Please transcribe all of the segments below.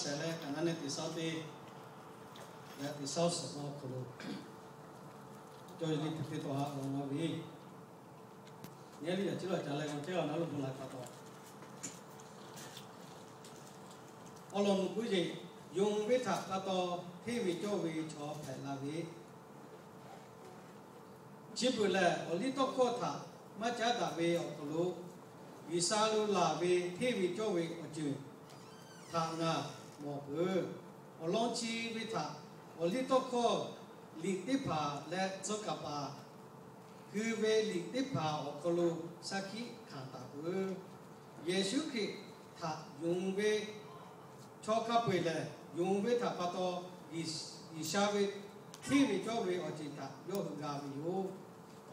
Shehˍ leh kaꞈ ngaˬ neh teꞈ shaˉ teˇ, yaꞈ teꞈ shaˉ suhˍ awˬ hk'aw lo cawˬ ve liꞈ hpu teˇ taw haꞈ law law ve, nyi liꞈ yaꞈ chi lo ca leh g'a chehˇ g'a na lo bon laˬ pa taw, awˬ lawn mvuhˇ k'oˆ yeˬ, yonˍ ve htaꞈ pa taw hteˇ ve cawˇ ve chaw hpehꞈ la ve, chi beuꞈ lehˬ awˬ liˇ tawˇ hkawˇ htaꞈ maˇ caˉ daꞈ ve awˬ hk'aw lo, G'uiˬsha lo laˬ ve hteˇ ve cawˇ ve awˬ ceuˬ htaꞈ ngaˬ mawˬ peuˬ. Awˬ lawn chi ve htaꞈ awˬ liˇ tawˇ hkawˇ liꞈ teˇ hpaˍ leh tcuh kaˍ paˍ hui ve liꞈ teˇ hpaˍ awˬ hk'aw lo shaˉ hkiˆ hkanˍ taˍ peuˬ. Yeˍsuˆ Hkriꞈ htaꞈ yonˍ ve chaw hk'a peu-eˬ lehˬ, yonˍ ve htaꞈ pa taw G'uiˬsha ve hteˇ ve cawˇ ve awˬ ceuˬ htaꞈ yawˇ hui g'a ve yoˬ.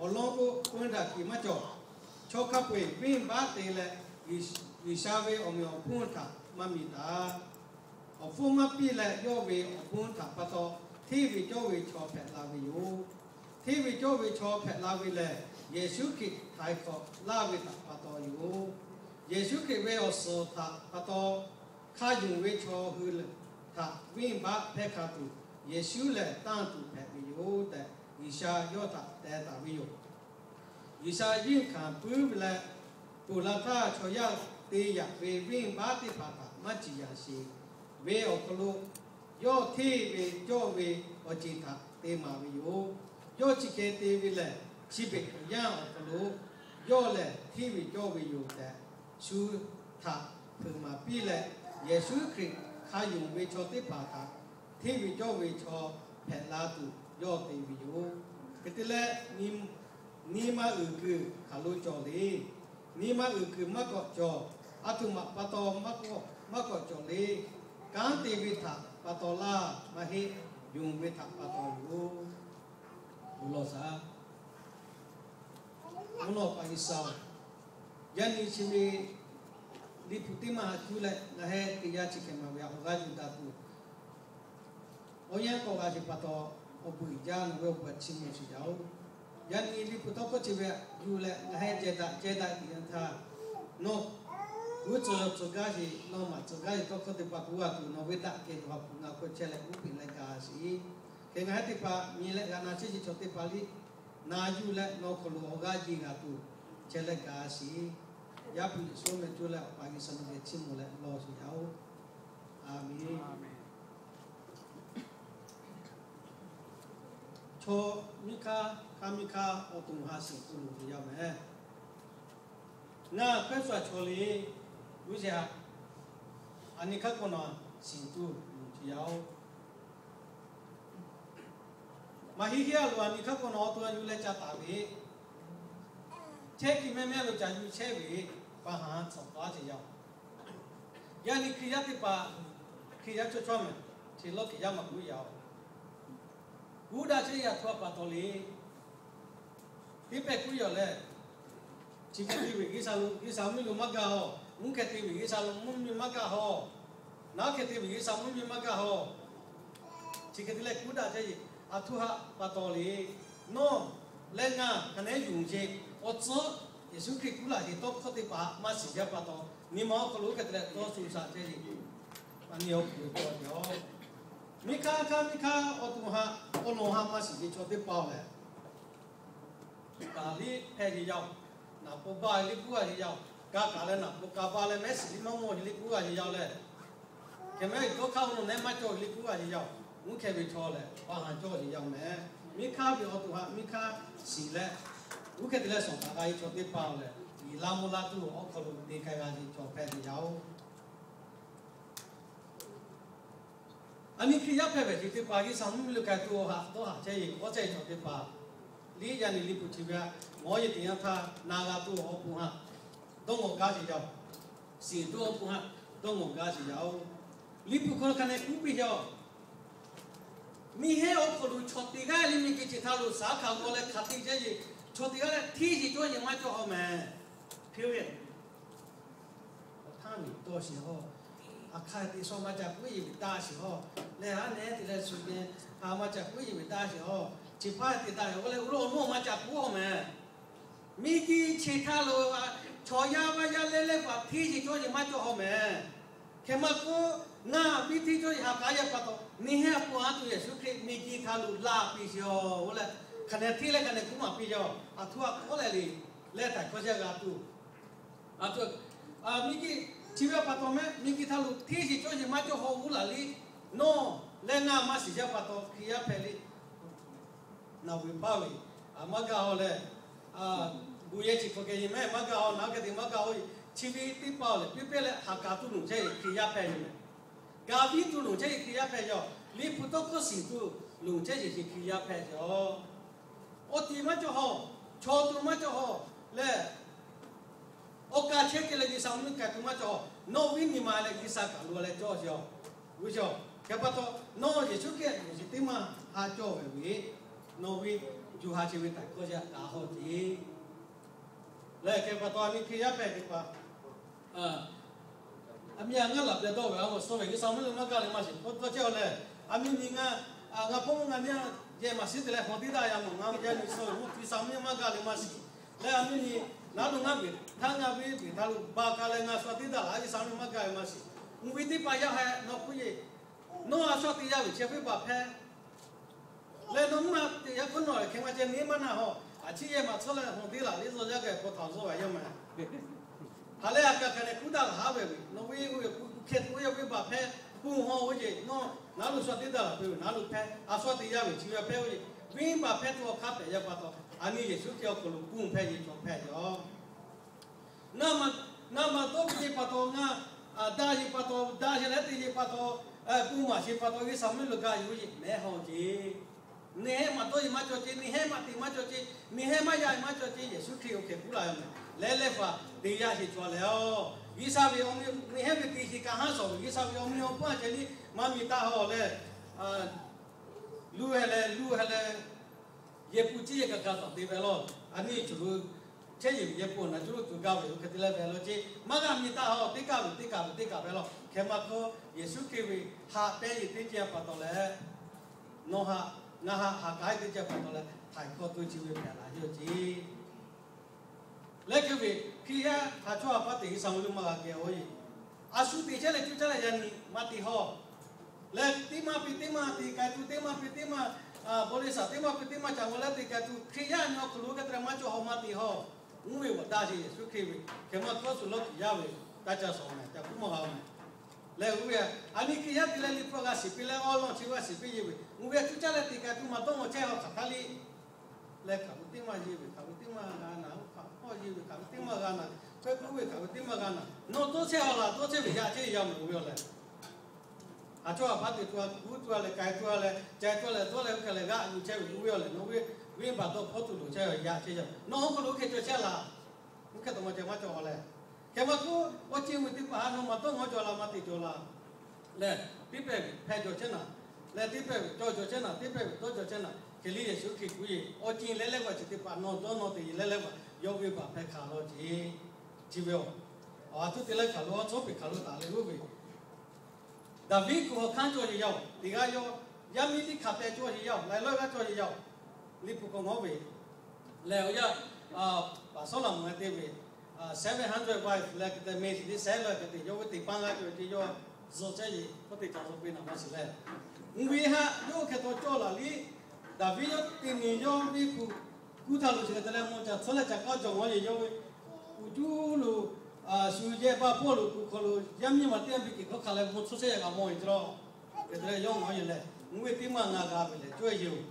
Awˬ lawn k'o, peu daꞈ kiˬ maˇ cawˬ. Chaw hk'a peu-eˬ venˇbaˆ te leh G'uiˬsha ve awˬ meꞈ awˬ hponˇ htaꞈ maˇ miˬ taˍ. Awˬ hpfuhˇ maˇ piˇ leh yawˇ ve awˬ hponˇ htaꞈ pa taw hteˇ ve cawˇ ve chaw hpehꞈ la ve yoˬ. Hteˇ ve cawˇ ve chaw hpehꞈ la ve lehˬ, Yeˍsuˆ Hkriꞈ htaiˍ hk'awꞈ laˇ ve htaꞈ pa taw yoˬ. Yeˍsuˆ Hkriꞈ ve awˬ suhˍ htaꞈ pa taw hk'a yonˍ ve chaw hui htaꞈ venˇbaˆ hpehˇ hk'a tuˬ, Yeˍsuˆ lehˬ tanˇ tuˬ hpehꞈ ve yoˬ tehꞈ, G'uiˬsha yawˇ htaꞈ teh taˍ ve yoˬ. G'uiˬsha yinˇ hkanˍ puiˉ ve leh, ponˬ la htaˇ chaw yaˇ te yaꞈ ve venˇbaˆ teˇ hpaˍ htaꞈ maˇ ciˍ yanˍ sheˍ ve awˬ hk'aw lo, yawˇ hteˇ ve cawˇ ve awˬ ceuˬ htaꞈ te maˍ ve yoˬ. Yawˇ chi hk'e te ve lehˬ, chi beuꞈ awˬ yanˇ awˬ hk'aw lo yawˇ lehˬ hteˇ ve cawˇ ve yoˬ tehꞈ, shu htaꞈ hpeuꞈ maˍ piˇ leh, Yeˍsuˆ Hkriꞈ hk'a yonˍ ve chaw teˇ hpaˍ htaꞈ hteˇ ve cawˇ ve chaw hpehꞈ la tuˬ yawˇ te ve yoˬ. Hk'e te leh, nyi ma uiˍ kuiˬ hk'aˬ lo cawˬ le. Nyi ma uiˍ kuiˬ maˇ k'awꞈ cawˬ. A htoꞈ ma pa taw maˇ k'awꞈ cawˬ le. Kanˉ te ve htaꞈ pa taw laˇ maˇ heˆ. Yonˍ ve htaꞈ pa taw yoˬ. Bon lawˬ shaˍ. Mvuhˇ naw paˍ G'uiˬsha-oˬ, yaˇ nyi chi ve liꞈ hpu teˇ maˇ haꞈ cuˇ leh ngaˬ heh teꞈ yaˇ chi hk'e maˍ ve awˬ g'aˇ yuˬ daꞈ tuˬ, awˬ yanˇ k'awꞈ g'a sheˍ pa taw, awˬ beuꞈ jaˇ nawˬ ve awˬ beuꞈ chiˇ mvuh sheˍ yaˇ-oˬ. Yaˇ nyi liꞈ hpu tawˇ hkawˇ chi ve haꞈ yuˬ leh ngaˬ heh jehˬ daꞈ ceh daꞈ tiꞈ yanˇ htaˇ, nawˬ g'uˇ tcuhˍ tcuhˍ gaˇ sheˍ, nawˬ maꞈ tcuhˍ gaˇ sheˍ tawˇ hkawˇ teˇ hpaˍ k'oˆ g'a tuˬ, nawˬ ve daꞈ kehˬ cawˬ haꞈ puˬ ngaˬ hk'aw chehˇ leh uˉ peꞈ leh gaˬ sheˍ. Hk'e ngaˬ heh teˇ hpaˍ nyi leh g'a na chehˇ sheˍ chaw teˇ hpaˍ liˇ na yuˬ leh nawˬ hk'aw lo awˬ g'aˇ jeˬ g'a tuˬ chehˇ leh gaˬ sheˍ. Yaˇ hpu Yeˍsuˆ meh coˇ leh Awˬ pa G'uiˬsha nawˬ geh chiˇ mvuh leh lawˬ sheˍ yaˇ-oˬ. A menˬ. Chaw miˇ hk'aˇ, hk'aˇ miˇ hk'aˇ awˬ to haꞈ shiˍ tuˬ loˍ ve yaˇ mehˍ. Ngaˬ hk'aˇ suh chaw le, g'uˇ suhˍ haꞈ, aˬ nyi hk'aˇ k'awꞈ nawˬ shiˍ tuˬ loˍ ve yaˇ-oˬ. Maˇ heˆ heˆ a loˍ, aˬ nyi hk'aˇ k'awꞈ nawˬ awˬ to a yuˬ leh ca taˍ ve, chehˇ kuiˬ mehˆ mehˆ lo ca yuˬ chehˇ ve, pa haˍ tcuhˍ paˍ ce yaˇ-oˬ. Yaˇ nyi Hkriꞈ yaˇ teˇ hpaˍ, Hkriꞈ yaˇ cawˇ cawˇ mehˍ, chi lawˇ Hkriꞈ yaˇ maˇ k'oˆ yaˇ-oˬ. Kuˉ daꞈ chehˇ yaꞈ htoꞈ pa taw le. Teˇ pehˍ kuˉ yaw leh, chi hk'e te ve G'uiˬsha lo, G'uiˬsha mvuhˇ miˬ lo maˇ gaˬ-oˬ. Mvuhˇ hk'e te ve G'uiˬsha lo mvuhˇ miˬ maˇ gaˬ-oˬ. Naˉ hk'e te ve G'uiˬsha mvuhˇ miˬ maˇ gaˬ-oˬ. Chi hk'e te leh kuˉ daꞈ chehˇ yaꞈ aˬ htoꞈ pa taw le. Nawˬ leh ngaˬ hk'a nehˉ yuˬ ce, awˬ tcuhˉ Yeˍsuˆ Hkriꞈ kuˉ laˬ ce tawˇ hkawˇ teˇ hpaˍ maˇ shiˍ jaˇ pa taw, nyi ma awˬ hk'aw lo oˇ hk'e te leh tawˇ shu shaꞈ chehˇ ve, a nyi awˬ hk'aw lo tawˇ ve-oˬ. Miˇ hk'aˇ hk'aˇ miˇ hk'aˇ awˬ to haꞈ awˬ lawn haꞈ maˇ shiˍ ve chaw teˇ hpaˍ-oˬ lehˬ, kaꞈ liˇ hpehˇ ve yaˇ-oˬ. Naˍ pon baˇ ve liˇ kuˉ g'a ve yaˇ-oˬ. Ka kaꞈ leh naˍ pon ka baˇ leh mehˉ shiˍ liˇ maˇ mawˬ ve liˇ kuˉ g'a ve yaˇ-oˬ lehˬ, hk'e mehˉ ve tawˇ hk'aˇ awˬ lawn nehˉ maˇ cawˬ ve liˇ kuˉ g'a ve yaˇ-oˬ. Uˉ hkeh ve chaw lehˬ, pa haˍ cawˇ ve yaˇ mehˍ. Miˇ hk'aˇ ve awˬ to haꞈ miˇ hk'aˇ shiˍ leh, uˉ hkeh te leh shawˍ taˍ g'a ve chaw teˇ hpaˍ-oˬ lehˬ, yiˍ laˇ mvuhˇ laˇ tuˬ awˬ hk'aw lo te k'ai g'a ve chaw hpehˇ ve yaˇ-oˬ. A nyi Hkriꞈ yaˇ hpehˇ ve chi teˇ hpaˍ G'uiˬsha mvuhˇ miˬ lo k'ai tuˬ awˬ haꞈ dawˇ haꞈ chehˇ ve k'awꞈ chehˇ ve chaw teˇ hpaˍ, liˇ yaˇ nyi liˇ hpu chi ve haꞈ mawˬ yeˬ teꞈ yanˇ htaˇ na g'a tuˬ awˬ pon haꞈ dawˇ ngawˬ gaˇ sheˍ yaˇ-oˬ. Shiˍ tuˬ awˬ pon haꞈ dawˇ ngawˬ gaˇ sheˍ yaˇ-oˬ. Liˇ hpu hk'aw hk'a nehˉ kuˉ piˇ yaˇ-oˬ. Miˇ heˆ awˬ hk'aw lo chaw teˇ g'aˇ leh miˇ geh ce htaˇ lo shaˉ hkanˍ g'aw leh hk'aˬ te chehˇ ve, chaw teˇ g'aˇ leh hteˇ sheˍ cawˇ yeˬ maˇ cawˇ haw mehˍ. Hk'e ve, awˬ htaˇ miˬ dawˇ sheˍ haw, aˬ hk'aˇ te shawˉ maˇ ca puiˉ yeˬ ve taˇ sheˍ haw, leh haˉ nehˉ te leh shu geh haˉ maˇ ca puiˉ yeˬ ve taˇ sheˍ haw, chi hpaˇ te taˇ sheˍ haw leh, awˬ lawn awˬ mawˇ maˇ ca puiˉ haw mehˍ. Miˇ geh ce htaˇ lo, chaw yaˇ maˇ yaˇ leh leh paˍ hteˇ sheˍ cawˇ yeˬ maˇ cawˇ haw mehˍ. Hk'e maˇ k'oˆ, ngaˬ Miˇ hteˇ cawˇ yeˬ ha k'aˉ yaˇ pa taw, neˇ hehˉ a pon a tuˬ Yeˍsuˆ Hkriꞈ miˬguiˬ htaꞈ lo laˬ piˇ sheˍ-oˬ leh, hk'aˬ nehˬ hteˇ leh hk'aˬ nehˬ kuˉ maˬ piˇ yaˇ-oˬ, a htoꞈ ma k'awˉ leh le, leh htaiˍ hkawˇ sheˆ g'a tuˬ. A, miˬguiˬ chi ve pa taw mehˆ, miˬguiˬ htaꞈ lo hteˇ sheˍ cawˇ sheˍ maˇ cawˇ haw g'uˇ laˬ liˇ, nawˬ leh ngaˬ maˇ shiˍ yaˇ pa taw Hkriꞈ yaˇ hpehꞈ le. Naˬ vuiˬ paˇ ve, maˇ gaˬ-oˬ leh, bon yehˬ chi hk'aw keh yeˬ mehˆ maˇ gaˬ-oˬ, naˬ geh te maˇ gaˬ-oˬ. Chi ve teˇ hpaˍ-oˬ lehˬ, piˇ pehˇ leh ha k'aˉ tuˬ loˍ chehˇ yeˬ Hkriꞈ yaˇ hpehꞈ ve mehˬ. Gaˬ piˇ tuˬ loˍ chehˇ yeˬ Hkriꞈ yaˇ hpehꞈ yaˇ. Liꞈ hpu tawˇ hkawˇ shiˍ tuˬ loˍ chehˇ yeˬ Hkriꞈ yaˇ hpehꞈ yaˇ. Awˬ tiˍ maˇ cawˇ haw, chaw tuˬ maˇ cawˇ haw leh, awˬ kaˍ chehˇ te leh G'uiˬsha mvuhˇ miˬ kaˬ tuˬ maˇ cawˇ. Nawˬ ve nyi ma leh G'uiˬsha kaˬ lo leh cawˇ sheˍ-oˬ. G'uiˬsha, hk'e pa taw, nawˬ Yeˍsuˆ Hkriꞈ yehˬ chi teˇ maˇ ha cawˇ ve ve, nawˬ ve yuˬ ha chi ve htaiˍ hkawˇ sheˆ g'a haw ce. Leh hk'e pa taw, a miˇ Hkriꞈ yaˇ hpehꞈ teˇ hpaˍ, a miˇ a ngaˇ laˬ peh dawˇ ve a awˬ suhˉ ve G'uiˬsha mvuhˇ miˬ maˇ gaˬ le maˇ shiˍ k'oˆ dawˇ chehˇ-oˬ leh, a miˇ nyi ngaˬ, ngaˬ hpawˇ mvuhˇ ngaˬ nyi a yehˬ maˍ shiˉ te leh hk'aw teˇ daꞈ yaˇ mawˬ, ngaˬ ve yaˇ nyi suh ve mvuhˇ G'uiˬsha mvuhˇ miˬ maˇ gaˬ le maˇ shiˍ. Leh a miˇ nyi naˉ lo ngaˇ ve htaˇ ngaˬ ve beˬ htaˇ lo ba ka leh ngaˬ shu teˇ daꞈ laˬ G'uiˬsha mvuhˇ miˬ maˇ gaˬ ve maˇ shiˍ. Mvuhˇ ve teˇ hpaˍ yaˇ heh nawˬ k'oˆ yeˬ, nawˬ a shu teˇ yaˇ ve chehˇ ve baˬ hpehˇ leh nawˬ mvuhˇ teˇ yaˇ hk'oˆ nawˬ hk'e maˇ ceh neˇ maˇ na haw. A ciˉ yehˬ maˍ tcuhˉ leh hk'aw teˇ laˬ liˇ zaw yaˇ geh hk'aw htaꞈ zaw ve yaˇ meh. Haꞈ leh a kaˍ hk'aˬ nehˬ kuˉ daꞈ laˬ haˉ ve ve, nawˬ ve oˇ ve hk'e tuˬ oˇ yaˇ ve baˬ hpehˇ, kuˬ haw oˇ yeˬ nawˬ naˉ lo shu teˇ daꞈ laˬ peuˬ ve naˉ lo hpehˇ, a shu teˇ yaˇ ve chi ve hpehˇ oˇ yeˬ, venˇ baˬ hpehˇ tuˬ awˬ hk'aˇ hpehꞈ yaˇ pa taw, a miˇ Yeˍsuˆ Hkriꞈ awˬ hk'aw lo kuˬ hpehˇ yeˬ cawˬ hpehˇ yaˇ. Ngaˬ maˇ dawˇ ve teˇ pa taw, ngaˬ daꞈ yeˬ pa taw, daꞈ yeˬ leh te yeˬ pa taw, kuˬ maˍ sheˍ pa taw, G'uiˬsha mvuhˇ miˬ lo gaˬ yuˬ yeˬ mehˉ haw ce. Neˇ hehˉ maˇ dawˇ yeˬ maˇ cawˬ ce, neˇ hehˉ maˇ te maˇ cawˬ ce, neˇ hehˉ maˇ yaˇ maˇ cawˬ ce, Yeˍsuˆ Hkriꞈ awˬ hkeh kuˉ la ve mehˬ. Leh leh faˍ te yaˇ sheˍ cawˬ leh-oˬ, G'uiˬsha ve awˬ miˇ neˇ hehˉ ve te sheˍ kaꞈ haˉ shawˍ ve, G'uiˬsha ve awˬ miˇ awˬ hpawˇ a ceh liˇ maˇ miˬ taˇ haw leh, luˇ heh leh luˇ heh leh, yehˬ pun ciˇ yehˬ kaꞈ kaꞈ tawˍ te ve lawˬ. A nyi cawˬ lo chehˇ yeˬ ve yehˬ pun naˬ cuˇ lo tuˬ gaˇ ve yoˬ hk'e te leh ve lawˬ ce. Maˇ g'a miˬ taˇ haw, teˇ kaˆ ve teˇ kaˆ ve teˇ kaˆ ve lawˬ. Hk'e maˇ k'o, Yeˍsuˆ Hkriꞈ ve haꞈ pehnˇ yeˬ teˇ ceh pa taw leh, nawˬ haꞈ ngaˬ haꞈ haꞈ k'ai teˇ ceh pa taw leh htaiˍ hkawˇ tuˬ chi ve hpehꞈ la yawˇ ce. Leh hk'e ve, Hkriꞈ yaˇ htaꞈ chaw a paˉ teꞈ G'uiˬsha mvuhˇ miˬ maˇ g'a kehˬ-oˬ. A shu teꞈ chehˇ leh cuˇ caˇ leh yaꞈ nyi maˇ teꞈ haw. Leh teˇ maˇ piˇ teˇ maˇ te k'ai tuˬ, teˇ maˇ piˇ teˇ maˇ, บริษัท teˇ maˇ piˇ teˇ maˇ ca g'aw leh te k'ai tuˬ, Hkriꞈ yaˇ nyi awˬ hk'aw lo hk'e te leh maˇ cawˬ haw maˇ te haw. Mvuhˇ ve awˬ daꞈ sheˍ Yeˍsuˆ Hkriꞈ ve, hk'e maˇ kawˇ shuˍ lawˇ kiˬ yaˇ ve, taˇ ca shawˍ mehˬ ca kuˉ maˇ g'a mehˬ. Leh uˇ ve, a nyi Hkriꞈ yaˇ te leh liꞈ hpu g'a shiˍ piˇ leh awˬ lawn chi g'a shiˍ piˇ yeˬ ve, mvuhˇ ve cuˇ caˇ leh te k'ai tuˬ maˇ dawˇ maw chehˇ haw hk'aˬ htaˇ liˇ. Leh hk'aˬ ve teˇ maˇ yeˬ ve, hk'aˬ ve teˇ maˇ g'a naˍ, oˇ hk'aˬ hpawˇ yeˬ ve hk'aˬ ve teˇ maˇ g'a naˍ, hk'e k'oˆ ve hk'aˬ ve teˇ maˇ g'a naˍ, nawˬ tawˇ chehˇ haw laˬ, tawˇ chehˇ ve yaꞈ chehˇ yaˇ mehˬ ve awˬ leh. A cawˇ a paˉ teꞈ tuˬ a, kuˉ tuˬ a leh, k'ai tuˬ a leh, ca tuˬ a leh, dawˇ leh oˇ hk'e leh g'aꞈ yuˬ chehˇ ve k'oˆ ve awˬ leh, nawˬ ve venˇ baˬ dawˇ hpawˇ tuˬ loˍ chehˇ ve yaꞈ chehˇ yaˇ mehˬ. Nawˬ oˇ hk'aw lo oˇ hk'e cawˬ chehˇ laˬ. Oˇ hk'e taw maˇ ceh maˇ cawˬ haw leh. Hk'e maˇ k'oˆ, awˬ ceuˬ ve teˇ hpaˍ haꞈ nawˬ maˇ dawˇ maw cawˬ laˬ, maˇ teꞈ cawˬ laˬ. Leh teˇ pehˍ ve hpehˇ cawˬ chehˇ naˍ, leh teˇ pehˍ ve cawˬ cawˬ chehˇ naˍ, teˇ pehˍ ve dawˇ cawˬ chehˇ naˍ, hk'e liˇ Yeˍsuˆ Hkriꞈ kuˬ yeˬ awˬ ceuˬ leh leh g'aꞈ chi teˇ hpaˍ nawˬ dawˇ nawˬ teꞈ yeˬ leh leh g'aꞈ yawˇ ve baˬ hpehˇ hk'aˬ law ce. Chi ve awˬ, a htoꞈ te leh hk'aˬ lo, a tcuhˉ piˍ hk'aˬ lo taˍ leh g'uˇ ve Daˍviˆ kuˬ hawˬ hkanˇ cawˬ yeˬ yaˇ-oˬ, teˇ g'aˇ yawˇ yaˇ miˇ teˇ hkanˍ pehˇ cawˇ yeˬ yaˇ-oˬ, laiˬ lawˇ g'aˇ cawˇ yeˬ yaˇ-oˬ. Liꞈ hpu k'awꞈ ngawˉ ve lehˬ, awˬ yanˇ paˍ Sawˉlaꞈmonˍ te ve seven hundred wife leh hk'e te meh shiˍ teˇ sehˉ leh hk'e te yawˇ ve teˇ paˇ g'aˇ cawˬ ce yawˇ zuhꞈ chehˇ yeˬ k'oˆ teꞈ ca zuhꞈ peꞈ naˍ maˇ shiˍ leh, mvuhˇ ve haꞈ yawˇ hk'e taw cawˇ laˬ liˇ. Daˍviˆ yawˇ teˇ nyi yawˇ ve kuˬ kuˇ htaˇ lo chi hk'e te leh mvuhˇ ca tcuhˉ leh ca k'awˇ cawˬ ngawˉ yeˬ yawˇ ve kuˬ cuˉ lo shu yehˬ baˆ pawˇ lo kuˬ hk'aw lo yaˇ miˇ ma teˇ g'aˇ biˇ kehˬ hkawˇ hk'a leh mvuhˇ tcuhˉ chehˇ yaꞈ g'a mawˬ ve cawˬ. Hk'e te leh yawˇ ngawˉ yeˬ leh, mvuhˇ ve teˇ maˇ ngaˬ g'a ve lehˬ cawˇ yeˬ-oˬ.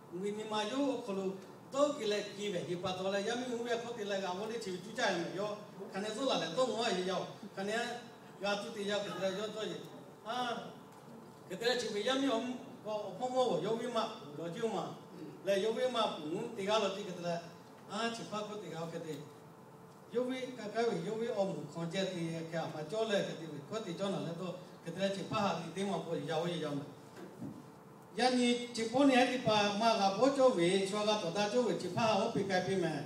Mvuhˇ ve nyi ma yawˇ awˬ hk'aw lo tawˇ kehˬ leh kehˬ ve heˆ pa taw leh yaˇ miˇ mvuhˇ ve hkawˇ te leh g'a mawˬ le chi ve cuˇ caˇ yaˇ mehˬ yawˇ. Hk'aˬ nehˬ zuhˆ laˬ leh dawˇ ngawˉ yeˬ yaˇ-oˬ. Hk'aˬ nehˬ g'a tuˬ te yaˇ hk'e te leh yawˇ dawˇ yeˬ. Hk'e te leh chi ve yaˇ miˇ awˬ hpawˇ mawˇ g'awˬ yawˇ ve maˇ puˬ lawˬ ceˇ-oˬ maˬ. Lehˬ yawˇ ve maˇ puˬ mvuhˇ teˇ g'aˇ lawˬ ceˇ hk'e te leh, a chi hpaˇ hkawˇ teˇ g'aˇ hk'e te yawˇ ve ka kaˉ ve yawˇ ve awˬ moˍ hk'aw ceh te hk'e a hpaˍ cawˇ leh hk'e te ve hkawˇ te cawˇ naˍ leh dawˇ hk'e te leh chi hpaˇ haꞈ liꞈ teˇ maˬ hpawˇ yaˇ oˇ yeˬ yaˇ mehˬ. Yaˇ nyi chi hpawˇ nehˬ teˇ hpaˍ maˇ g'a bawˇ cawˇ ve, shu a g'a tawˍ daꞈ cawˇ ve chi hpaˇ haꞈ oˇ piˇ k'ai piˇ mehˬ.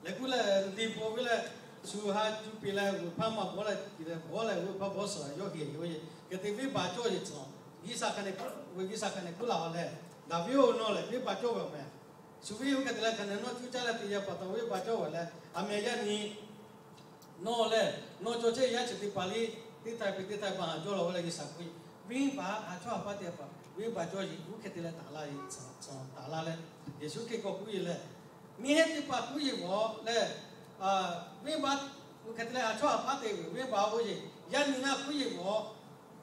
Leh kuˉ leh liꞈ hpu ve leh shu ha cuˇ piˇ leh g'uiˬ hpaˇ maˇ bawˇ leh, leh bawˇ leh g'uiˬ hpaˇ bawˇ suhˍ yawˇ heˍ yoˬ. Hk'e te venˇ baˬ cawˇ yeˬ tcuhˍ, G'uiˬsha hk'a nehˬ kuˉ laˬ-oˬ leh, Daˍviˆ-oˬ nawˬ lehˬ venˇ baˬ cawˇ ve awˬ mehˬ. Shu venˇ oˇ hk'e te leh hk'a nehˬ nawˇ cuˇ caˇ leh te yaˇ pa taw venˇ baˬ cawˇ ve leh, a mehˬ yaˇ nyi nawˬ lehˬ nawˬ cawˬ chehˇ yaˇ chi teˇ hpaˍ liˇ teˇ htaiˍ piˍ teˇ htaiˍ baˬ haˍ cawˇ la ve leh G'uiˬsha k'oˆ ve, venˇbaˆ haˍ chawˇ haˍ paˇ teˇ hpaˍ venˇbaˆ cawˇ yeˬ, uˉ hkeh te leh taˍ la ve, taˍ la leh, Yeˍsuˆ Hkriꞈ k'awꞈ k'oˆ ve lehˬ, miˇ heˆ teˇ hpaˍ k'oˆ yeˬ vawˬ leh, venˇbaˆ, uˉ hkeh te leh haˍ chawˇ haˍ paˇ te ve venˇbaˆ oˇ yeˬ, yaˇ miˇ ngaˇ k'oˆ yeˬ vawˬ,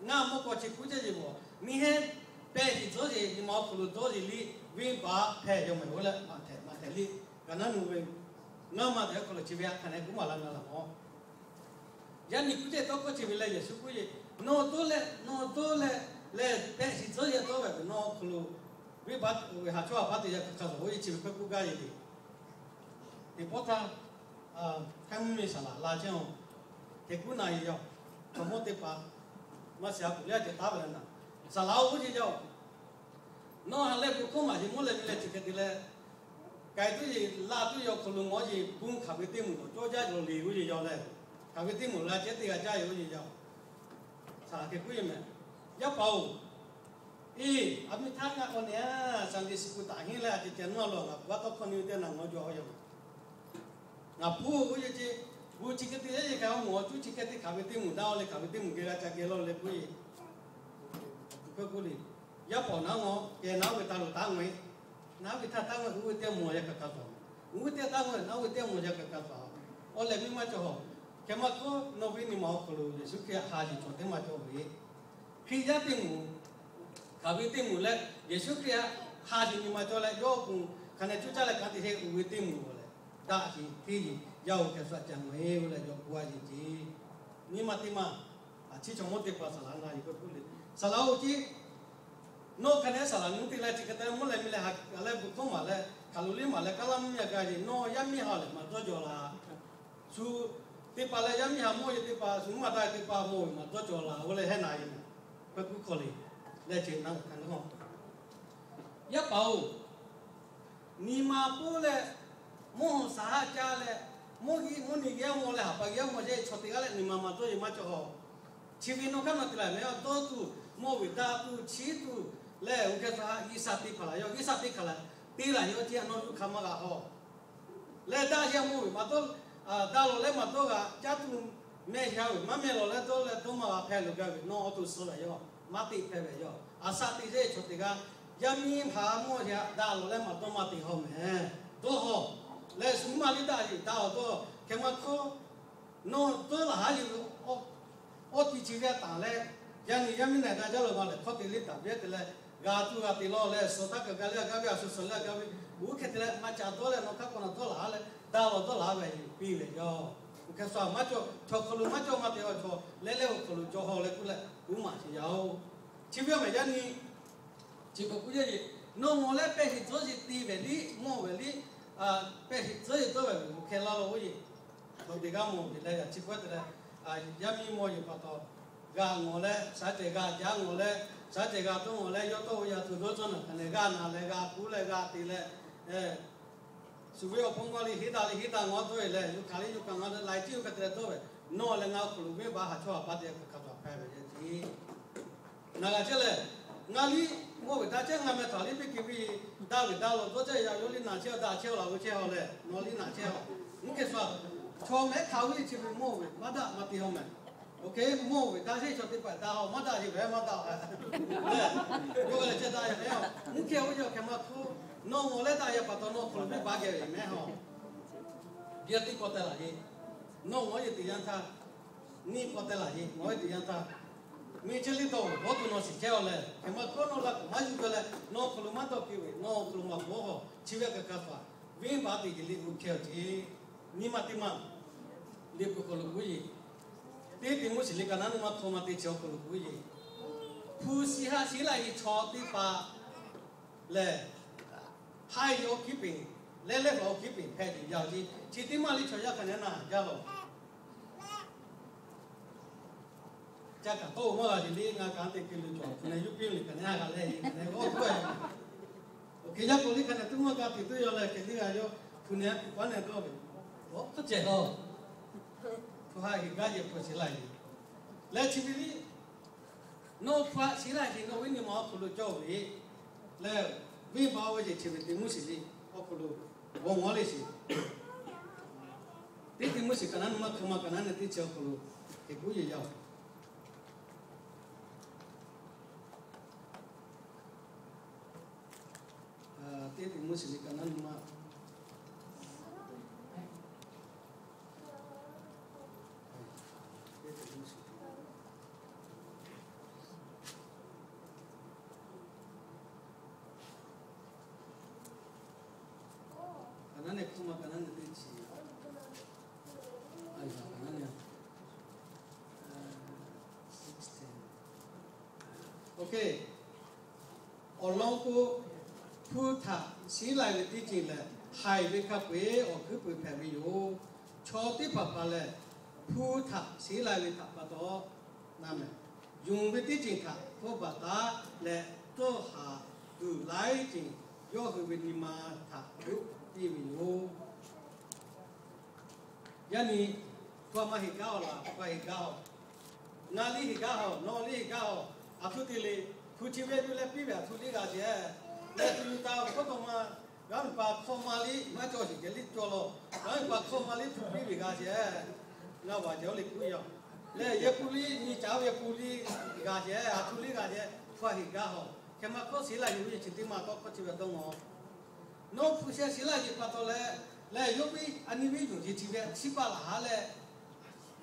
ngaˇ mawˇ k'aw chi k'oˆ jaˇ yeˬ vawˬ, miˇ heˆ pehˇ shiˍ dawˇ yeˬ, nyi ma awˬ hk'aw lo dawˇ yeˬ liˇ, venˇbaˆ hpehˇ yaw mehˍ oˇ leh maꞈ htehꞈ maꞈ htehꞈ liˇ, gaˬ naˉ nu ve ngaˇ ma teꞈ awˬ hk'aw lo chi ve a hk'aˬ nehˬ k'oˆ maˍ la na laˬ mawˬ. Yaˇ miˇ k'oˆ jaˇ tawˇ hkawˇ chi ve leh Yeˍsuˆ k'oˆ yeˬ, nawˬ dawˇ leh nawˬ dawˇ leh leh pehˇ shiˍ dawˇ yeˬ dawˇ ve nawˬ awˬ hk'aw lo venˇbaˆ ve haˍ chawˇ haˍ paˇ te yaˇ hk'aˬ hk'aˬ hk'aˬ oˇ yeˬ chi ve hkawˇ k'oˆ gaˇ yeˬ le. Teˇ pawˆ htaˇ, hk'aˬ mvuhˇ miˬ saˍ laˍ la chehˇ-oˬ, hteˇ kuˉ na yeˬ yaˇ-oˬ, chaw mawˇ teˇ hpaˍ maˇ shiˍ a kuˬ leh a ceh taˉ ve leh naˍ, saˍ laˍ oˇ k'oˆ yeˬ yaˇ-oˬ, nawˬ ha leh bon hkawˇ maˍ yeˬ mawˇ leh ve leh chi hk'e te leh, k'ai tuˬ yeˬ laˇ tuˬ yaˇ awˬ hk'aw lo mawˇ yeˬ bon hk'aˬ ve teˇ moˍ dawˬ cawˇ jaˇ yaw le oˇ yeˬ yaˇ leh, hk'aˬ ve teˇ moˍ la ceh teˇ g'aˇ jaˇ yeˬ oˇ yeˬ yaˇ-oˬ, saˍ laˍ hk'e k'oˆ yeˬ mehˍ, Yaˇ paˍ-oˬ, eˬ, a miˇ htaˇ ngaˬ k'awꞈ nehˬ a, Sunday school taˍ henˇ leh a ceh ceh naˉ lo ngaˬ pu a tawˇ hkawˇ nyi ve teˇ naˬ ngawˬ jaw yaˇ-oˬ, ngaˬ hpu oˇ yeˬ ceh, bon chi hk'e te yaˇ yeˬ k'ai a mawˬ a cuˇ chi hk'e te hk'aˬ ve teˇ moˍ daꞈ-oˬ leh hk'aˬ ve teˇ moˍ geh g'a ca geh laˇ leh k'oˆ yeˬ, k'oˆ k'oˆ le, Yaˇ paˍ-oˬ, naˉ ngawˬ kehˬ naˉ ve htaˇ lo taˉ ngawˬ-e, naˉ ve htaˇ taˉ ngawˬ-e, uˉ ve teˇ mawˬ yaˇ kaꞈ kaꞈ tawˍ, uˉ ve teˇ taˉ ngawˬ-e, naˉ ve teˇ mawˬ yaˇ kaꞈ kaꞈ tawˍ, awˬ leh miˇ maˇ cawˬ hawˬ. Hk'e maˇ hkawˇ nawˬ ve nyi ma awˬ hk'aw lo Yeˍsuˆ Hkriꞈ ha shiˍ cawˬ teˇ maˇ cawˬ ve, Hkriꞈ yaˇ teˇ moˍ, hk'aˬ ve teˇ moˍ leh Yeˍsuˆ Hkriꞈ ha shiˍ nyi ma cawˬ leh yawˇ k'o, hk'aˬ nehˬ cuˇ caˇ leh kanˉ te hk'e uˉ ve teˇ moˍ leh, daꞈ shiˍ hteˇ yeˬ yaˇ-oˬ hk'e shu aꞈ ca ngawˬ-e oˇ leh yawˇ pu a yeˬ ce. Nyi ma teˇ maˇ, a ciˉ chaw mawˇ teˇ hpaˍ saˍ laˍ na yeˬ k'oˆ k'oˆ le, saˍ laˍ-oˬ, ciˉ nawˬ hk'aˬ nehˬ saˍ laˍ nu te leh chi hk'e te mawˇ leh miˇ leh ha leh bon hkawˇ maˍ leh hk'aˬ lo liˇ maˍ leh kaˉ laˇ mvuhˇ miˬ a gaˇ yeˬ, nawˬ yaˇ miˇ ha lehˬ maˇ dawˇ jaw la. Shu teˇ hpaˍ leh yaˇ miˇ ha mawˇ yeˬ teˇ hpaˍ, shu maˇ daꞈ teˇ hpaˍ mawˇ ve maˇ dawˇ jaw la oˇ leh hehˉ na yeˬ mehˍ, hk'e kuˉ hk'aw le, leh ce na kaꞈ na, Yaˇ paˍ-oˬ, nyi ma poˉ leh mawˇ hu saˍ haˉ caˇ leh, mawˇ geh mawˇ nyi geh a mawˇ leh haˍ pa geh a mawˇ yaˇ chaw teˇ g'aˇ leh nyi ma maˇ dawˇ yeˬ maˇ cawˬ hawˬ. Chi ve nawˬ hk'aˇ na te laˬ mehˍ, dawˇ tuˬ, mawˇ ve daꞈ tuˬ, chiˉ tuˬ leh uˉ hkeh sha ha G'uiˬsha teˇ hpaˍ laˬ yaˇ, G'uiˬsha teˇ hpaˍ laˬ te laˬ yaˇ, chi a nawˬ yuˬ hk'aˬ maˇ g'a hawˬ. Leh daꞈ yaˇ mawˇ ve maˇ dawˇ, daꞈ lawˬ leh maˇ dawˇ g'a caˇ tuˬ, mehˆ sha ve maˇ mehˆ lawˬ leh dawˇ leh dawˇ maˇ g'a hpehꞈ lo gaˇ ve nawˬ awˬ to suh leh yaˇ maˇ te hpehꞈ ve yaˇ. A shaꞈ teꞈ yaˇ chaw teˇ g'aˇ, yaˇ miˇ hpaˍ mawˇ yaˇ daꞈ lawˬ leh maˇ dawˇ maˇ te hawˬ mehˍ. Dawˇ hawˬ leh shu maˇ liˇ daꞈ yeˬ daꞈ awˬ dawˇ hk'e maˇ hkawˇ, nawˬ dawˇ laˬ haˉ yeˬ ve awˬ ti chi g'a taˍ leh, yaˇ nyi yaˇ miˇ na daꞈ jaˇ lo maˇ lehˬ hkawˇ te liˇ taˍ ve te leh, g'a tuˬ g'a te lawˬ leh suh htaˇ kaꞈ g'a leh g'a ve, a shu suh leh g'a ve, uˉ hkeh te leh maˇ ca dawˇ leh nawˬ hk'aˇ k'awꞈ na dawˇ laˬ leh daꞈ lawˬ dawˇ laˬ ve piˇ ve yaˇ. Uˉ hkeh sha maˇ cawˬ, chaw hk'aw lo maˇ cawˬ maˇ te awˬ chaw leh leh awˬ hk'aw lo cawˬ hawˬ leh k'oˆ leh uˉ maˬ sheˍ yaˇ-oˬ. Chi ve a mehˍ yaˇ nyi chi k'awꞈ k'oˆ yaˇ yeˬ, nawˬ ngawˬ leh pehˇ shiˍ dawˇ yeˬ te ve liˇ mawˇ ve liˇ, pehˇ shiˍ dawˇ yeˬ dawˇ ve uˉ hkeh laˇ lo oˇ yeˬ, chaw teˇ g'aˇ mawˇ ve leh yaꞈ chi k'oˆ te leh, yaˇ miˇ mawˇ yeˬ pa taw, g'a ngawˬ leh shaˉ cehˬ g'a jaˇ ngawˬ leh, shaˉ cehˬ g'a dawˇ ngawˬ leh yawˇ tawˇ ve yaˇ htu dawˇ cawˇ naˬ hk'aˬ nehˬ g'a na leh g'a kuˉ leh g'a te leh, shu ve awˬ hpawˇ g'aw le heˆ daꞈ le heˆ daꞈ ngawˬ dawˇ ve leh yuˬ hk'aˬ le yuˬ kaꞈ ngawˬ leh laiˬ tiˉ uˉ hkeh te leh dawˇ ve, nawˬ leh ngaˬ awˬ hk'aw lo venˇbaˆ haˍ chawˇ haˍ paˇ te hk'aˬ hk'aˬ htaꞈ hpehꞈ ve yaˇ ce. Naˬ g'a chehˇ leh, ngaˬ liˇ mawˇ ve daꞈ chehˇ ngaˬ meh htaꞈ liˇ piˇ ke piˇ, daꞈ ve daꞈ lawˬ dawˇ chehˇ yaˇ yawˇ liˇ naˬ chehˇ daꞈ chehˇ laˬ ve chehˇ hawˬ leh nawˬ liˇ naˬ chehˇ hawˬ. Uˉ hkeh sha, chaw mehˉ hk'a ve chi ve mawˇ ve maˇ daꞈ maˇ te hawˬ mehˍ. Oˇ hk'e mawˇ ve daꞈ sheˍ chaw teˇ hpaˍ daꞈ hawˬ maˇ daꞈ sheˍ ve maˇ daꞈ hawˬ. Yawˇ leh ceh daꞈ mehˍ. Uˉ hkeh oˇ yaˇ hk'e maˇ hk'oˆ, nawˬ ngawˬ leh daꞈ yaˇ pa taw nawˬ hk'aw lo venˇbaˆ geh ve mehˍ hawˬ. Yaˇ teˇ k'awꞈ te laˬ yeˬ, nawˬ ngawˬ yeˬ teˇ yanˇ htaˇ, neˇ k'awꞈ te laˬ yeˬ, nawˬ ve teˇ yanˇ htaˇ, miˬ chehˇ liˇ taw, g'awˇ tuˬ nawˬ shiˍ chehˇ-oˬ leh hk'e maˇ hkawˇ nawˬ la kuˬ maˇ yuˬ gaˇ leh nawˬ hk'aw lo maˇ dawˇ piˇ ve, nawˬ hk'aw lo maˇ bawˇ hawˬ. Chi ve kaꞈ kaꞈ htaꞈ venˇbaˆ te yeˬ liˇ uˉ hkeh-oˬ ce. Nyi ma teˇ maˇ, Liꞈ hpu hk'aw lo k'oˆ yeˬ, teˇ Tiˆmoˉseˍ liꞈ ka naˉ nyi ma hk'aw ma teˇ chi awˬ hk'aw lo k'oˆ yeˬ, hpu shiˍ ha shiˍ laˇ yeˬ chaw teˇ hpaˍ lehˬ, haiˬ ve awˬ hkiˉ peˍ, leh lehˉ ve awˬ hkiˉ peˍ hpehꞈ tuˬ yaˇ-oˬ ce. Chi teˇ maˇ liˇ chaw yaˇ hk'a nehˉ na jaˇ lawˬ. Ca kaꞈ tawˇ-oˬ maˇ g'a sheˍ le, ngaˬ kaꞈ te ke lo cawˬ hpu neh yuˇ piˇ ve hk'a nehˉ g'a leh hk'a nehˉ g'awˇ tuˬ a. Oˇ hk'e yaˇ k'o liˇ hk'a nehˉ tuˉ maˇ g'a tiꞈ tuˉ yaw leh hk'e liˇ g'a yawˇ hpu neh hpu paˉ neh dawˇ ve, g'awˇ tuˬ cehˬ lawˬ. Hpu ha heˍ gaˇ yehˬ hpu shiˍ laˇ yeˬ leh chi ve liˇ, nawˬ hpu ha shiˍ laˇ yeˬ nawˬ ve nyi ma awˬ hk'aw lo cawˬ ve leh, venˇbaˆ oˇ ve yeˬ chi ve Tiˆmoˉseˍ liꞈ awˬ hk'aw lo g'awˇ ngawˬ le sheˍ. Teˇ Tiˆmoˉseˍ ka naˉ nyi ma hk'aw ma ka naˉ nyi teˇ chi awˬ hk'aw lo hk'e k'oˆ yeˬ yaˇ-oˬ. shiˍ ve kaꞈ naˉ nyi ma. Kaꞈ naˉ nyi hk'oˆ ma kaꞈ naˉ nyi teˇ chi, kaꞈ naˉ nyi, sixteen. Awˬ lawn k'o, hpu htaꞈ shiˍ lai ve teˇ ceuˬ lehˬ, haiˬ ve hk'a peu-eˬ awˬ hkuiˉ peuˬ hpehꞈ ve yoˬ. Chaw teˇ hpaˍ hpaˍ lehˬ, hpu htaꞈ shiˍ lai ve htaꞈ pa taw, na mehˍ, yonˍ ve teˇ ceuˬ htaꞈ hpawˇ baˬ taˉ leh, dawˇ haˍ tuˬ laiˉ ceuˬ yawˇ hui ve nyi ma htaꞈ k'oˆ piˇ ve yoˬ. Yaˇ nyi, hpu a ma heˍ gaˇ awˬ laˬ, hpu a heˍ gaˇ awˬ, ngaˬ liˇ heˍ gaˇ awˬ, nawˬ liˇ heˍ gaˇ awˬ. Aˬ htoꞈ te le, hpu chi ve yuˬ leh piˇ ve aˬ htoꞈ liˇ g'a shehˍ. Leh tuˬ yuˬ taˍ awˬ hkawˇ tawˇ ma, g'aˇ miˬ paˍ hkawˇ ma liˇ maˇ cawˬ shiˍ ceh liˇ cawˬ law. G'aˇ miˬ paˍ hkawˇ ma liˇ hpu piˇ ve g'a shehˍ. Ngaˬ vaˬ ceh oˇ le k'oˆ ve yoˬ. Leh yehˬ pun liˇ nyi caˉ ve yehˬ pun liˇ g'a shehˍ, aˬ htoꞈ liˇ g'a shehˍ. Hpu a heˍ gaˇ awˬ, hk'e maˇ hkawˇ shiˍ laˇ yeˬ ve yehˬ chi teˇ ma tawˇ hkawˇ chi ve dawˇ ngaw. Nawˬ hpu sheh shiˍ laˇ yeˬ pa taw leh, leh yawˇ ve a nyi ve yonˍ yeˬ chi ve shiˉ paˆ laˬ haˉ leh,